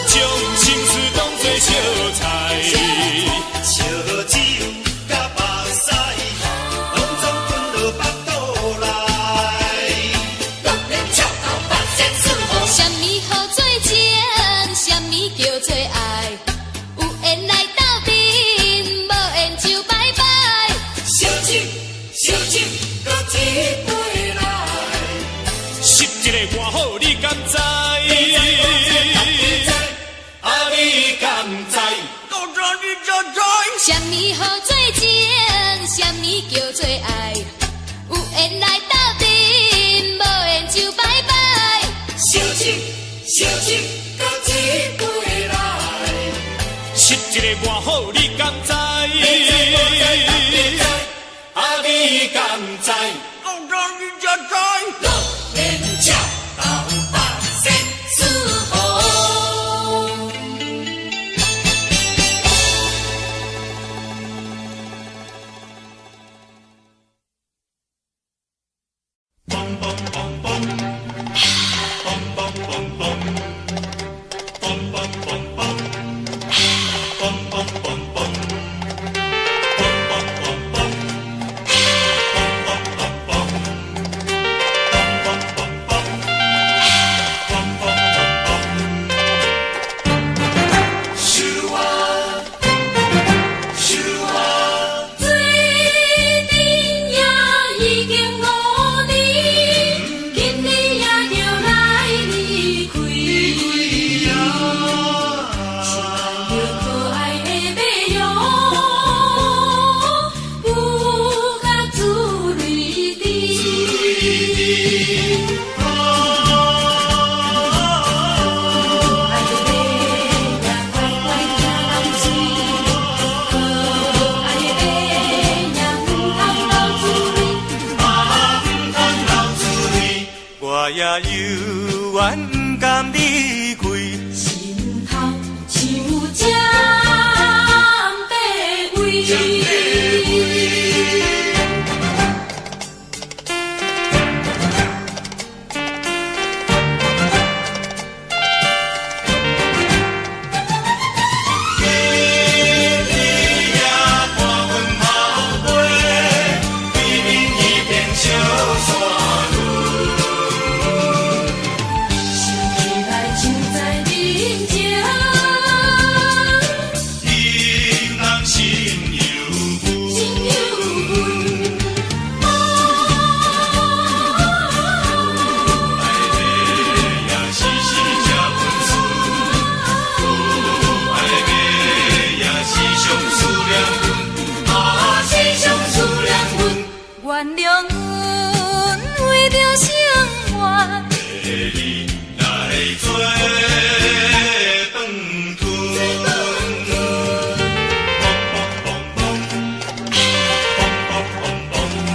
將心事當作相菜。燒酒佮目屎，攏總吞落腹肚內。啥物號做情？啥物叫做愛？有緣來鬥陣，無緣就拜拜。燒酒，燒酒，閣一杯來。失一个偌好，你敢知？啊，你敢知？道長你才知？啥物號做情？啥物叫做愛？有緣來鬥陣，無緣就拜拜。燒酒，燒酒，閣一杯來。失一个偌好，你敢知？啊，你敢知？道長你才知？連笑到八仙四方。做阵也已經五年，今年也著來離開。想看著可愛的馬兒，有較珠淚滴。可愛的馬兒乖乖聽人催，可愛的馬兒毋通流珠淚。我也猶原不甘離開。心頭像針白位。伴阮跑飞，对面一片小山巒。想起來像在人情，人人心猶心猶阮。愛的也時時這阮思，愛的也是上思念阮，啊，是上思念阮。原諒阮為著生活，陪你來做飯吞。嘣嘣嘣嘣，嘣嘣嘣嘣。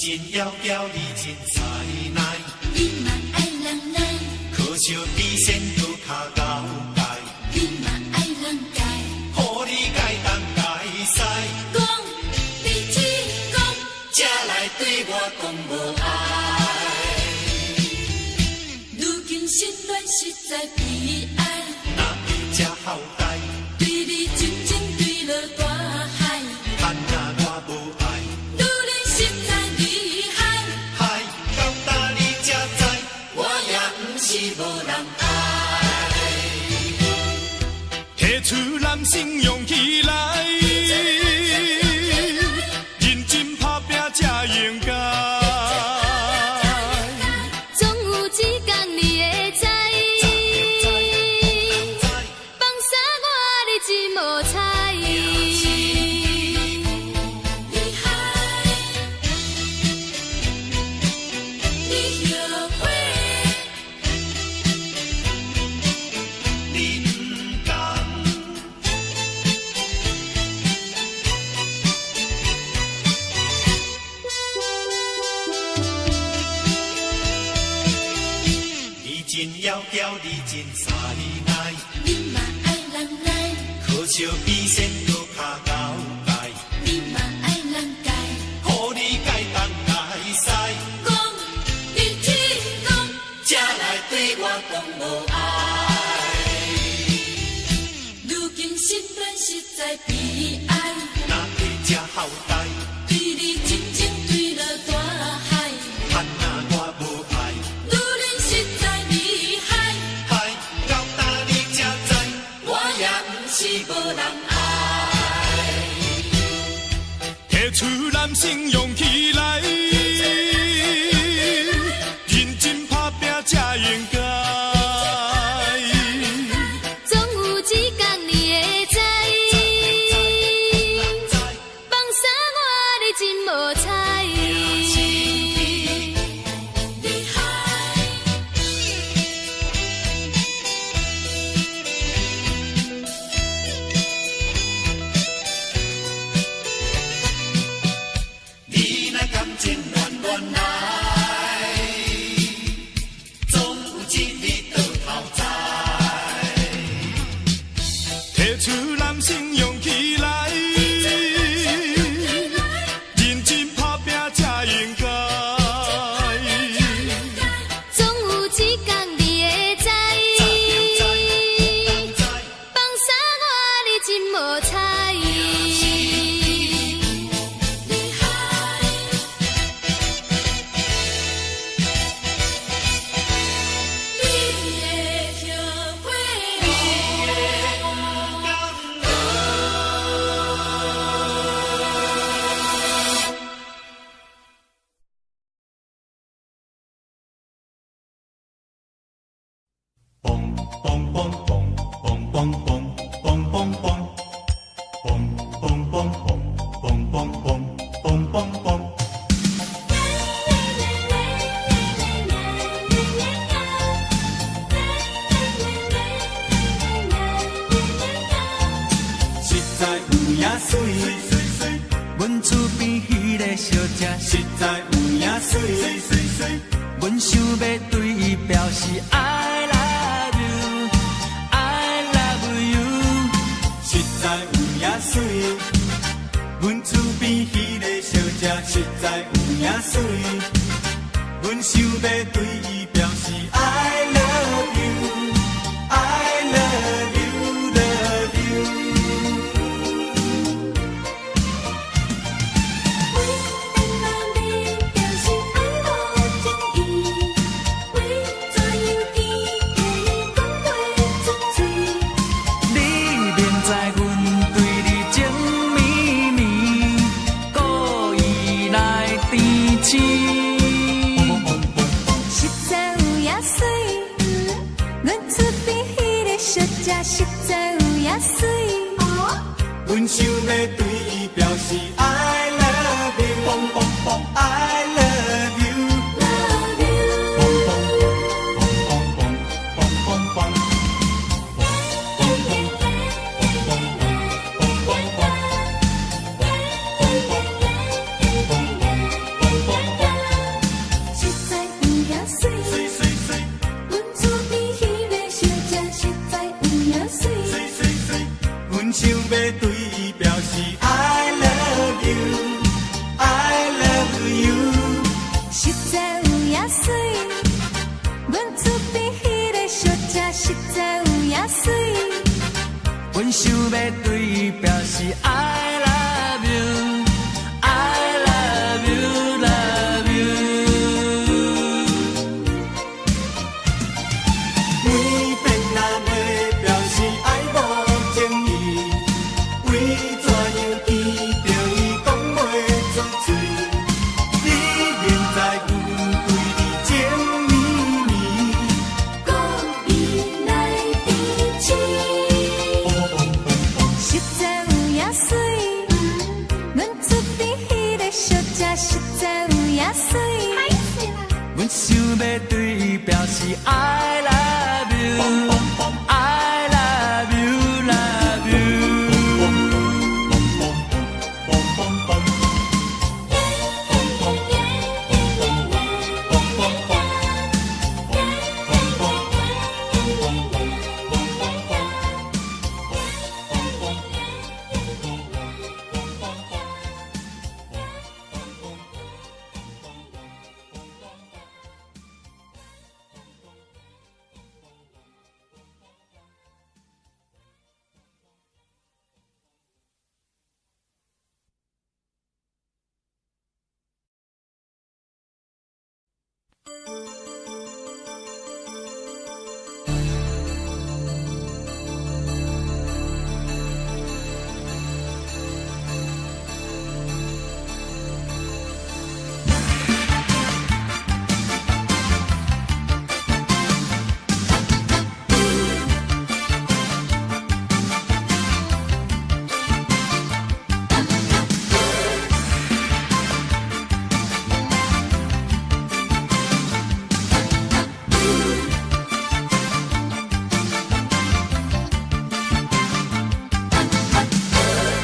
真窈窕，你真才奈，你嘛愛人來，可惜比仙閣較高階，你嘛愛人改，予你改東改西，講你只講，才來對我講無愛。如今失戀實在悲哀，哪會這好代？對你真情墜落大海，趁啊我無愛，女人實在厲害，害到今你才知，我也毋是無人愛。提出男性勇氣來，認真拍拚才應該。總有一天你會知，放啥我你真無彩。厲害，你後悔。你毋甘，你真窈窕，你真才奈，你嘛愛人來，可惜比仙閣較高階，你嘛愛人改，予你改東改西，講你只講，才來對我講無愛。如今失戀實在悲哀，哪會這好代？對你真情墜落大海，趁啊我無愛，女人實在厲害，害到今你才知，我也毋是無人愛。提出男性勇氣來，認真拍拚才應該。總有一天你會知，放啥我你真無彩。厲害。你若感情亂亂來，總有一日倒頭知。提出男性勇氣來，認真拍拚才應該。總有一天你會知，放啥我你真無彩。厲害，你會後悔。嘣嘣嘣嘣嘣嘣嘣嘣嘣嘣嘣嘣嘣嘣嘣嘣嘣嘣。實在有影媠，阮厝邊彼个小姐實在有影媠，阮想欲對伊表示 I love you，I love you。實在有影媠，阮厝邊彼个小姐實在有影媠，阮想欲對伊表示 I love you，I love you，love you。為怎樣表示愛無情意？為怎樣甜言講袂出嘴？你免知阮對你情綿綿，故意來甜痴。實在有影媠，阮厝邊彼个小姐實在有影媠。阮想欲對伊表示 I love you，I love you。 Love you。嘣嘣嘣嘣嘣嘣。是 I love you，I love you love you。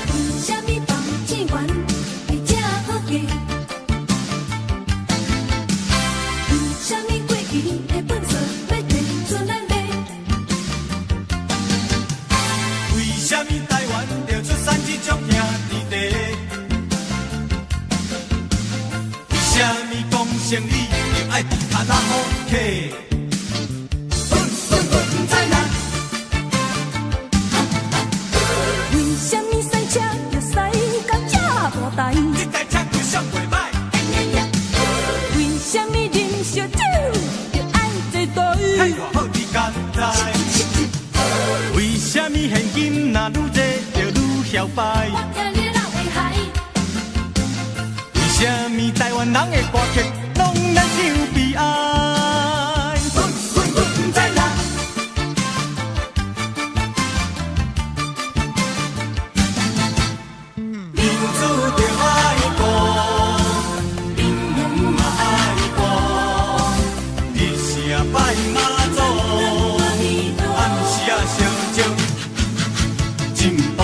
為啥物放錢元會這好價？為啥物過期的糞埽欲提出來賣？為啥物台灣著出產這種兄弟茶？為啥物講生理就愛佇卡拉 OK？阮不知啦。為啥物賽車著駛甲這大台？這台車規上袂歹。為啥物啉燒酒著愛坐台？嘿，偌好你敢知？為啥物現金若愈濟就愈囂擺？我聽你老會害。為啥物台灣人的歌曲攏來唱悲哀？阮不知啦。民主著愛顧，民主嘛愛顧，日時啊拜媽祖，暗時啊相招進步。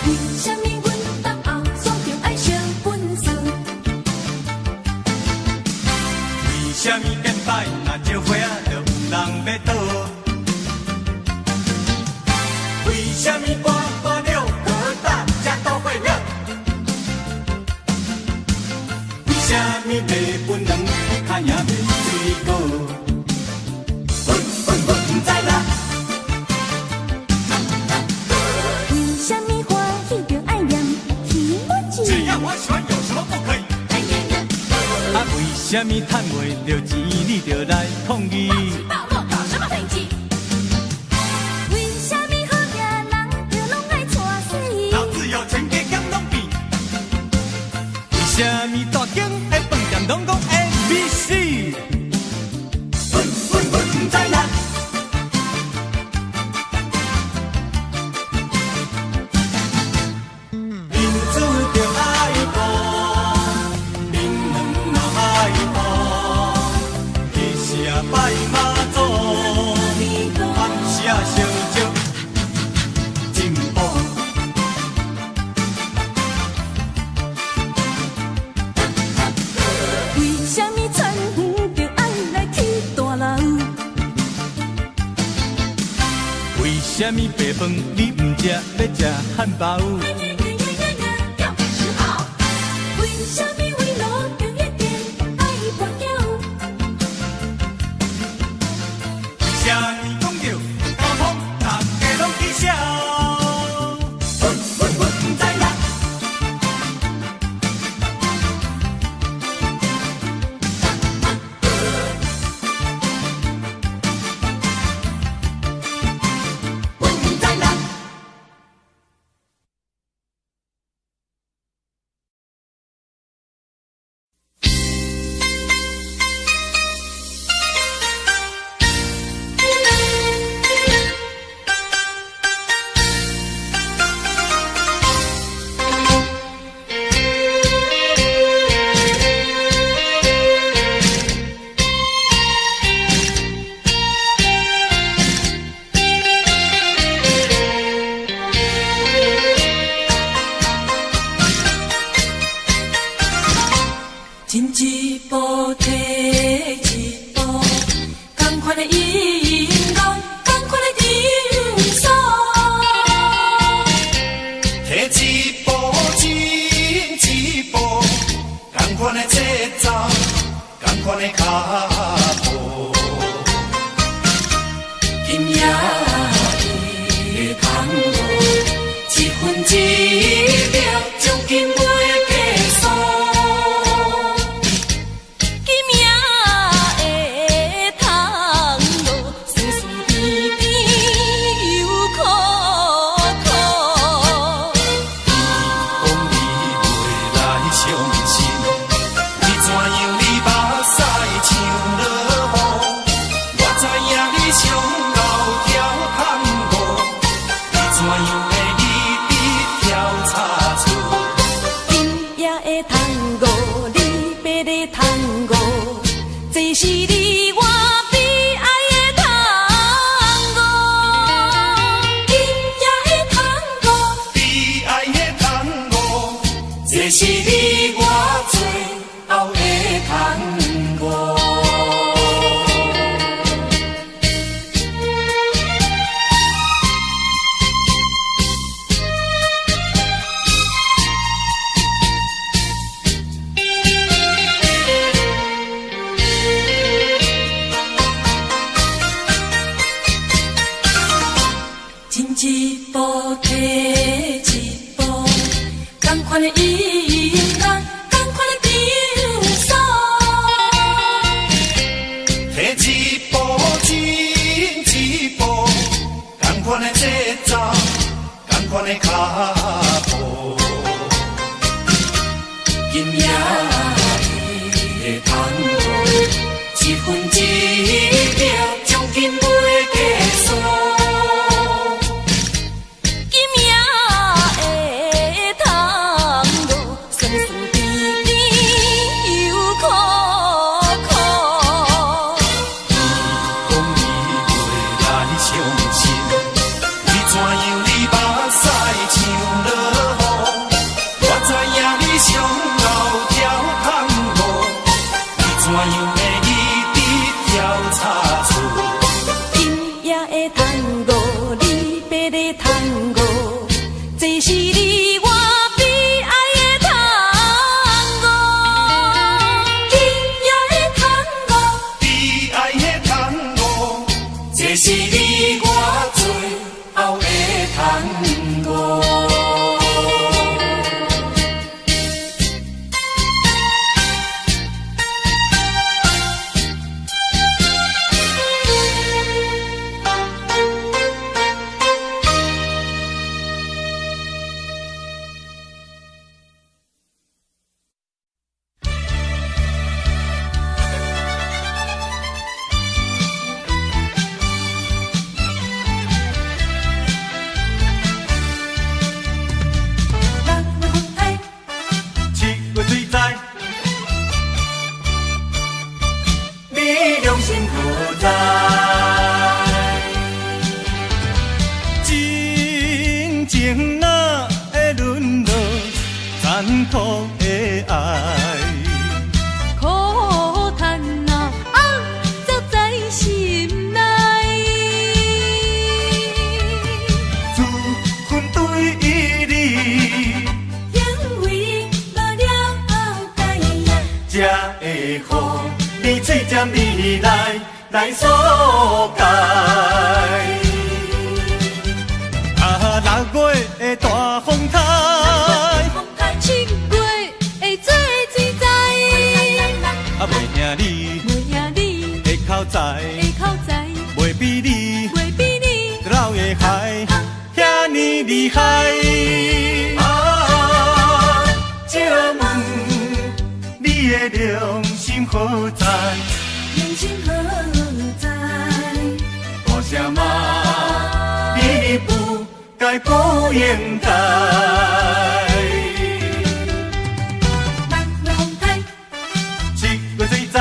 為啥物阮荏後煞著愛燒糞埽？為啥物變擺若招花仔，就有人欲倒？為啥物呱呱六哥大家都會樂？為啥物賣檳榔較贏賣水果？阮不知啦。為啥物歡喜著愛念彼母字？只要我喜歡，有什麼不可以？啊，為啥物趁袂著錢，你就來抗議？暴露搞什麼配置？為啥物好命人就攏愛娶死？老子有錢加減攏變。為啥物大間的飯店攏講 A B C？阮不知啦。民主著愛顧，民卵嘛愛顧，日時啊拜媽祖，暗時啊相招進步。為啥物田園著愛來起大樓？為啥物白飯你毋食，欲食漢堡？要改時好。為啥物為路中一定愛跋筊？為啥物講著交通，大家攏起痟？阮不知啦。阮不知啦。一秒將近袂計數。今夜的探戈，酸酸甜甜又苦苦。讲你袂來傷心，你怎樣你目屎像落雨？我知影你上𠢕跳探戈，你怎樣會一直跳差錯？今夜的探戈，你爬咧探戈，這是你我悲哀的探戈。今夜的探戈，悲哀的探戈，這是你我最後的探戈。進一步，退一步，仝款的音樂，仝款的場所。退一步，進一步，仝款的節奏，仝款的腳步。今夜的探戈，一分一秒將近袂計數。今夜的探戈，酸酸甜甜又苦苦。講你袂來傷心，你怎樣你目屎像落雨？我知影你上𠢕跳探戈，你怎樣會一直跳差錯？今夜的探戈，你爬咧探戈，這是你我悲哀的探戈。今夜的探戈，悲哀的探戈，這是你我最後的探戈。六月風台，七月水災，你良心何在？真情哪會淪落殘酷的愛？苦嘆啊，啊，藏在心內。自阮對你，因為無了解，才會予你喙尖味來來索解。啊，六月的大風台，七月的做水災，啊，袂贏你袂贏你的口才，的口才，袂比你袂比你老的海遐爾厲害。啊，借問你的良心何在？良心何在？大聲嘛，你不該不應該。六月風台，七月水災，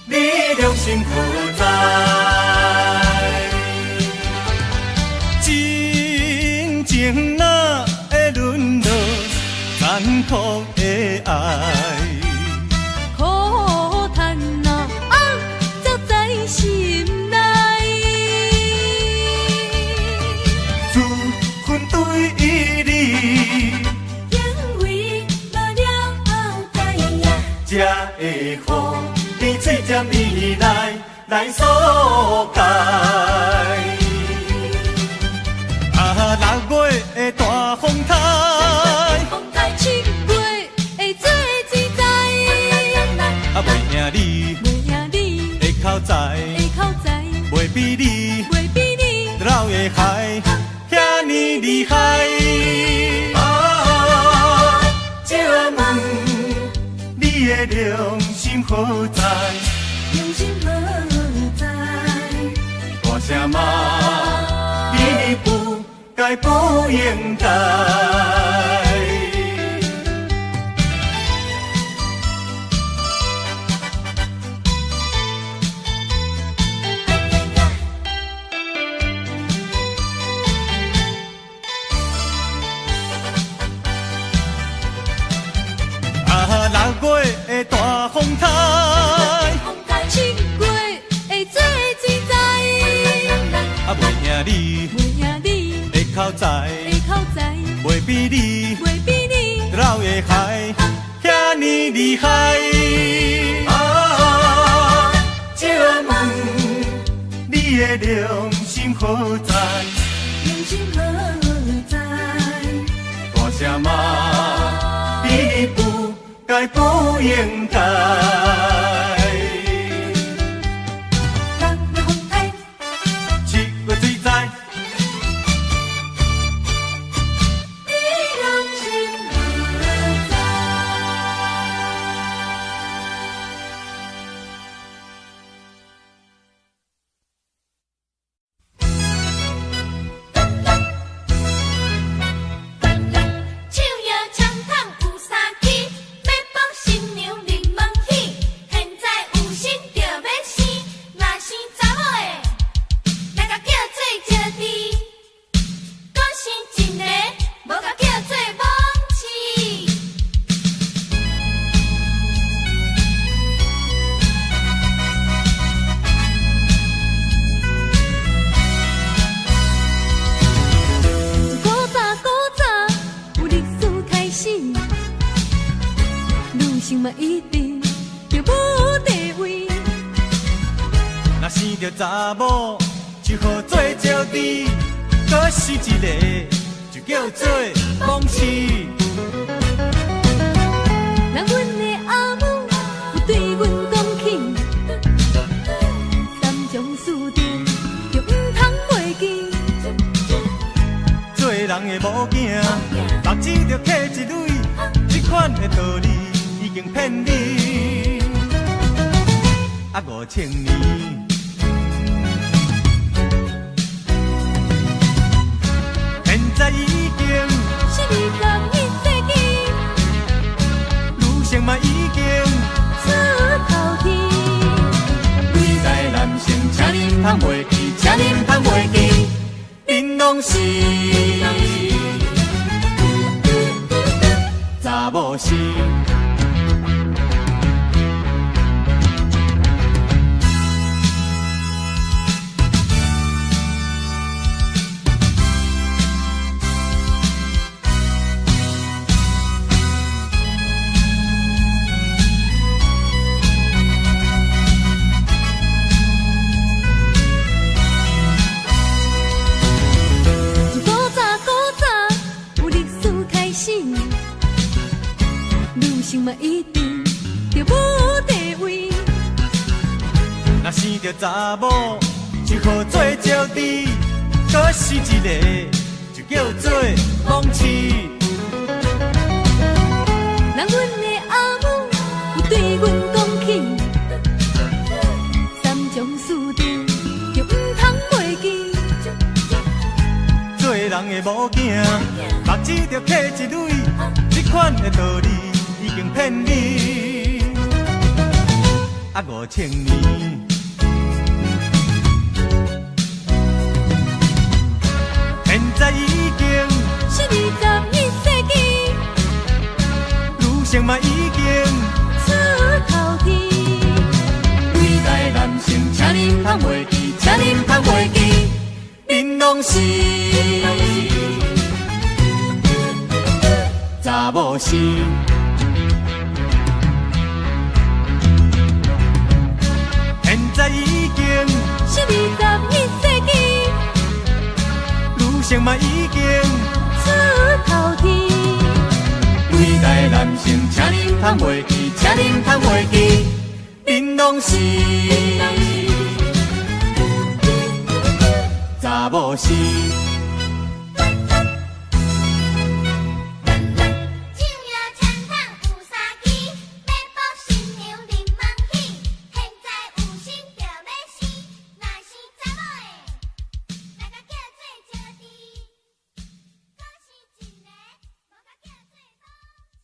你良心何在？真情哪會淪落殘酷的愛？苦嘆啊，啊，藏在心內。自阮對你，因為無了解，才會予你喙尖味來來索解。知，下口知，袂比你，袂比你老的海遐呢厉害。啊，借问你的良心何在？良心何在？大声骂，你不该不应该。6月的大风台， 7月的水水在，啊，袂赢你，袂赢你，下口知，下口知，袂比你，袂比你老的海遐呢厉害。啊，借问你的良心何在？良心何在？大声骂，你不该不应该。6月风台， 7月水灾，你良心何在？手摇枪筒有三支，欲帮新娘入门去。现在有心就欲生，若生查某的，来共叫做招娣；阁生一个，无共叫做罔市。古早古早有历史开始，女性嘛一定著无地位。若生著查某，就号做招娣；阁生一个，就叫做罔市。人阮的阿母有对阮讲起，三从四德就毋通袂记。做人的某囝，目睭著磕一蕊，这款的道理已经骗你。啊，5000年，现在已经是21世纪，女性嘛已经出头天。伟大男性，请恁通袂记，请恁通袂记，恁拢是查某生。古早古早有历史开始，女性嘛一定著无地位。若生著查某，就号做招娣；阁生一个，就叫做罔市。人阮的阿母有对阮讲起，三从四德就毋通袂记。做人的某囝，目睭著磕一蕊，这款的道理已经骗你。啊，5000年，现在已经是21世纪，女性嘛已经出头天。伟大男性，请恁通袂记，请恁通袂记，恁拢是查某生。现在已经是21世纪，女性嘛已经出头天。伟大男性，请恁通袂记，请恁通袂记，恁恁攏是查某生。正月田筒有三支，欲娶新娘入门去。現在有心著欲生，若生查某的，來共叫做招娣；閣生一个，無共叫做寶飼。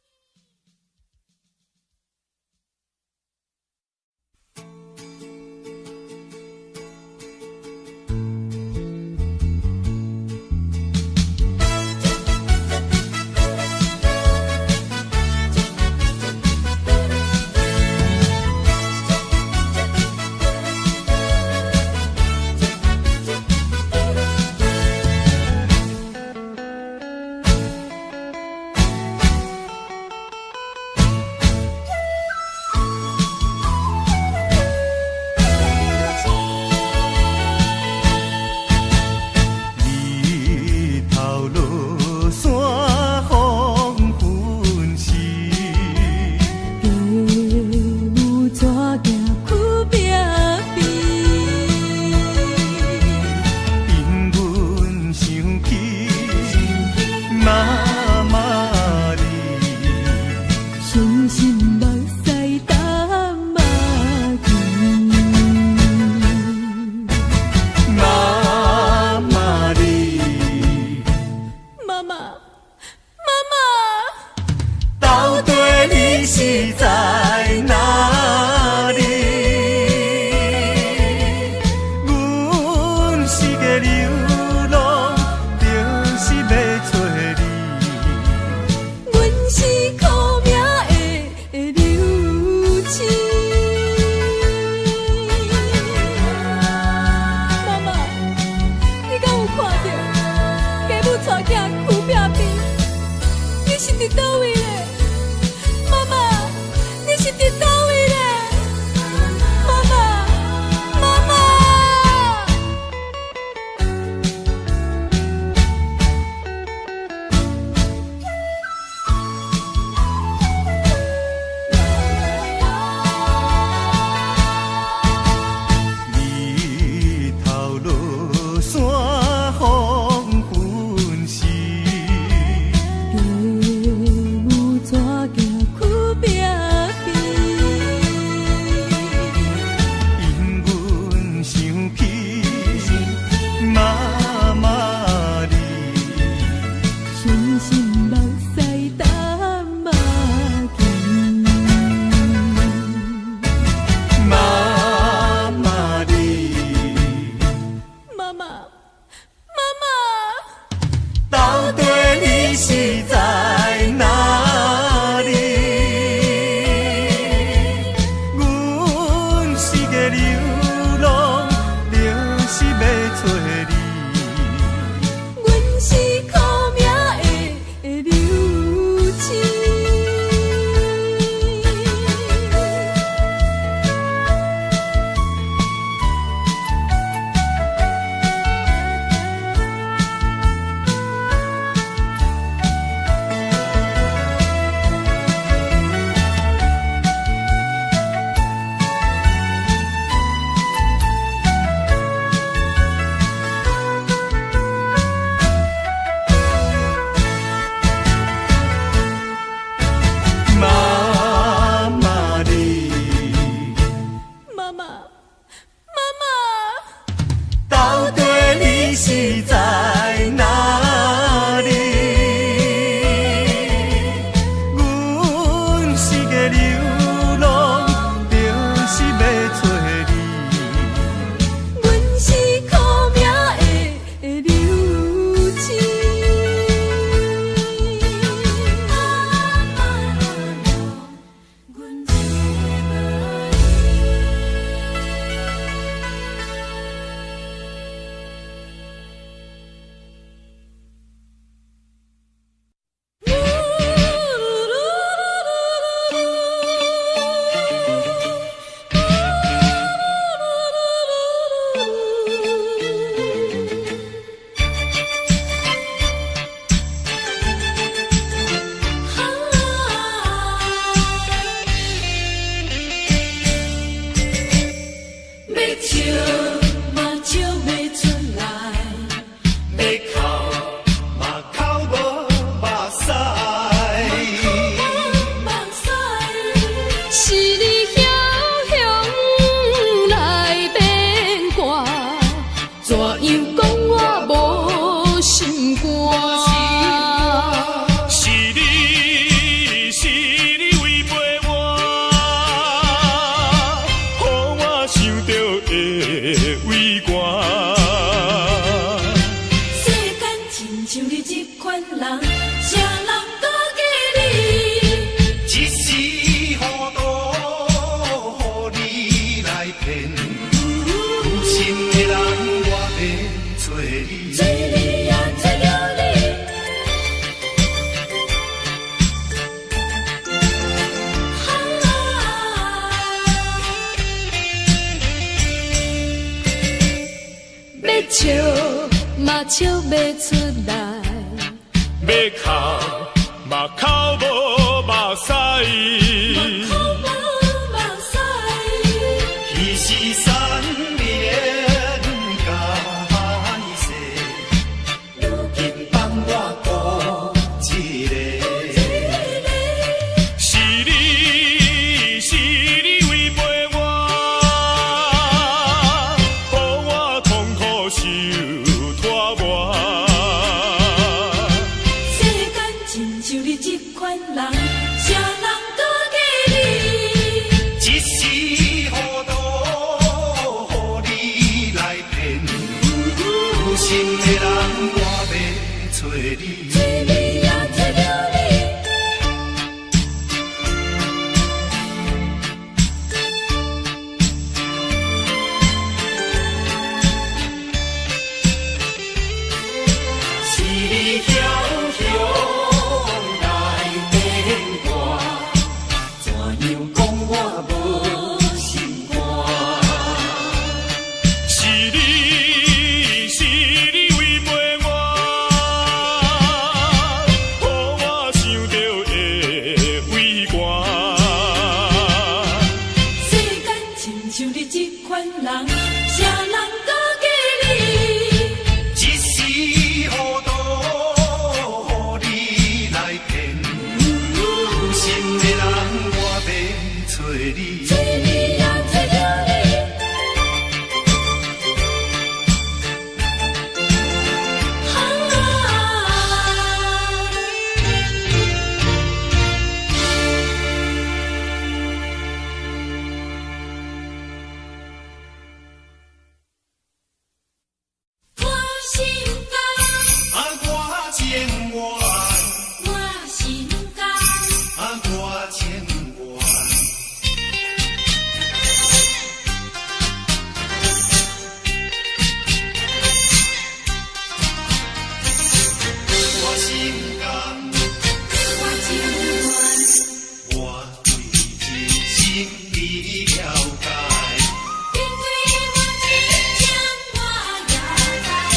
嘛笑袂出來，欲哭嘛哭無目屎。目屎。是你梟雄來變卦，怎樣講我無心肝？是你，是你違背我，予我想著會畏寒。世間親像你這款人，啥人閣記你？一時糊塗，予你來騙，有心的人我免揣你。揣你呀，揣著你。欲笑嘛笑袂出來，欲哭嘛哭無目屎。哭無目屎。彼是三年甲海誓，如今放我孤一个。是你，是你違背我，予我痛苦受拖磨。世間親像你這款人，啥人閣記你？一時糊塗，予你來騙，有心的人我欲揣你。揣你呀，揣著你。是你梟雄來變卦，怎樣講我無心肝？是你，是你違背我，予我想著會畏寒。世間親像你這款人，啥人閣記你？一時糊塗，予你來騙，有心的人我免揣你。揣你呀，揣著你。我心甘，啊，我情願，我心甘。啊，我情願。我心甘，我情願，我對真心你了解。因為我真情我也知。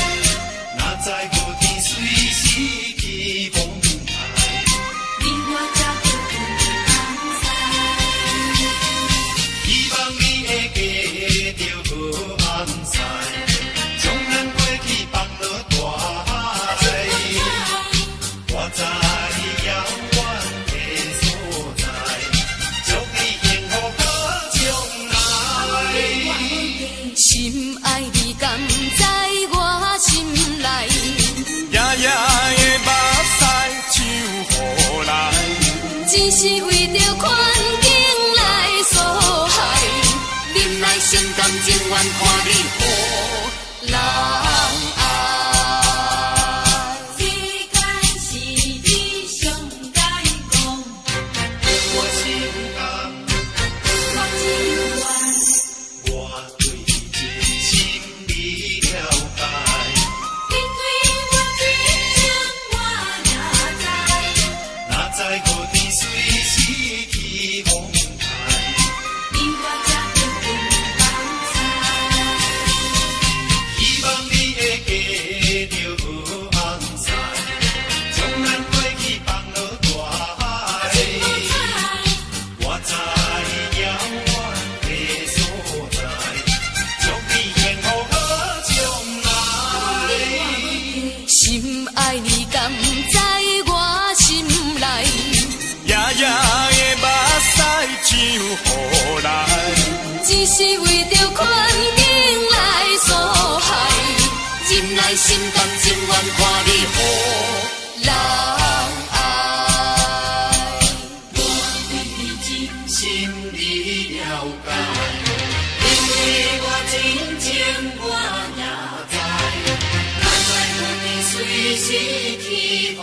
哪知無天隨時起風台，你我才各自東西。希望你會嫁著好安婿，將咱過去放落大海。我在遙遠的所在，祝你幸福到將來。深愛你敢知我心內？夜夜的目屎像雨來，只是為著環境來所害，忍耐心甘情願看你予人愛。世間是你上該講，我心甘，我情願。我對真心你了解。因為我真情我也知。哪知無天隨時心甘情願看你予人愛。我對你真心你了解，因為我真情我也知，咱在無地隨時起風。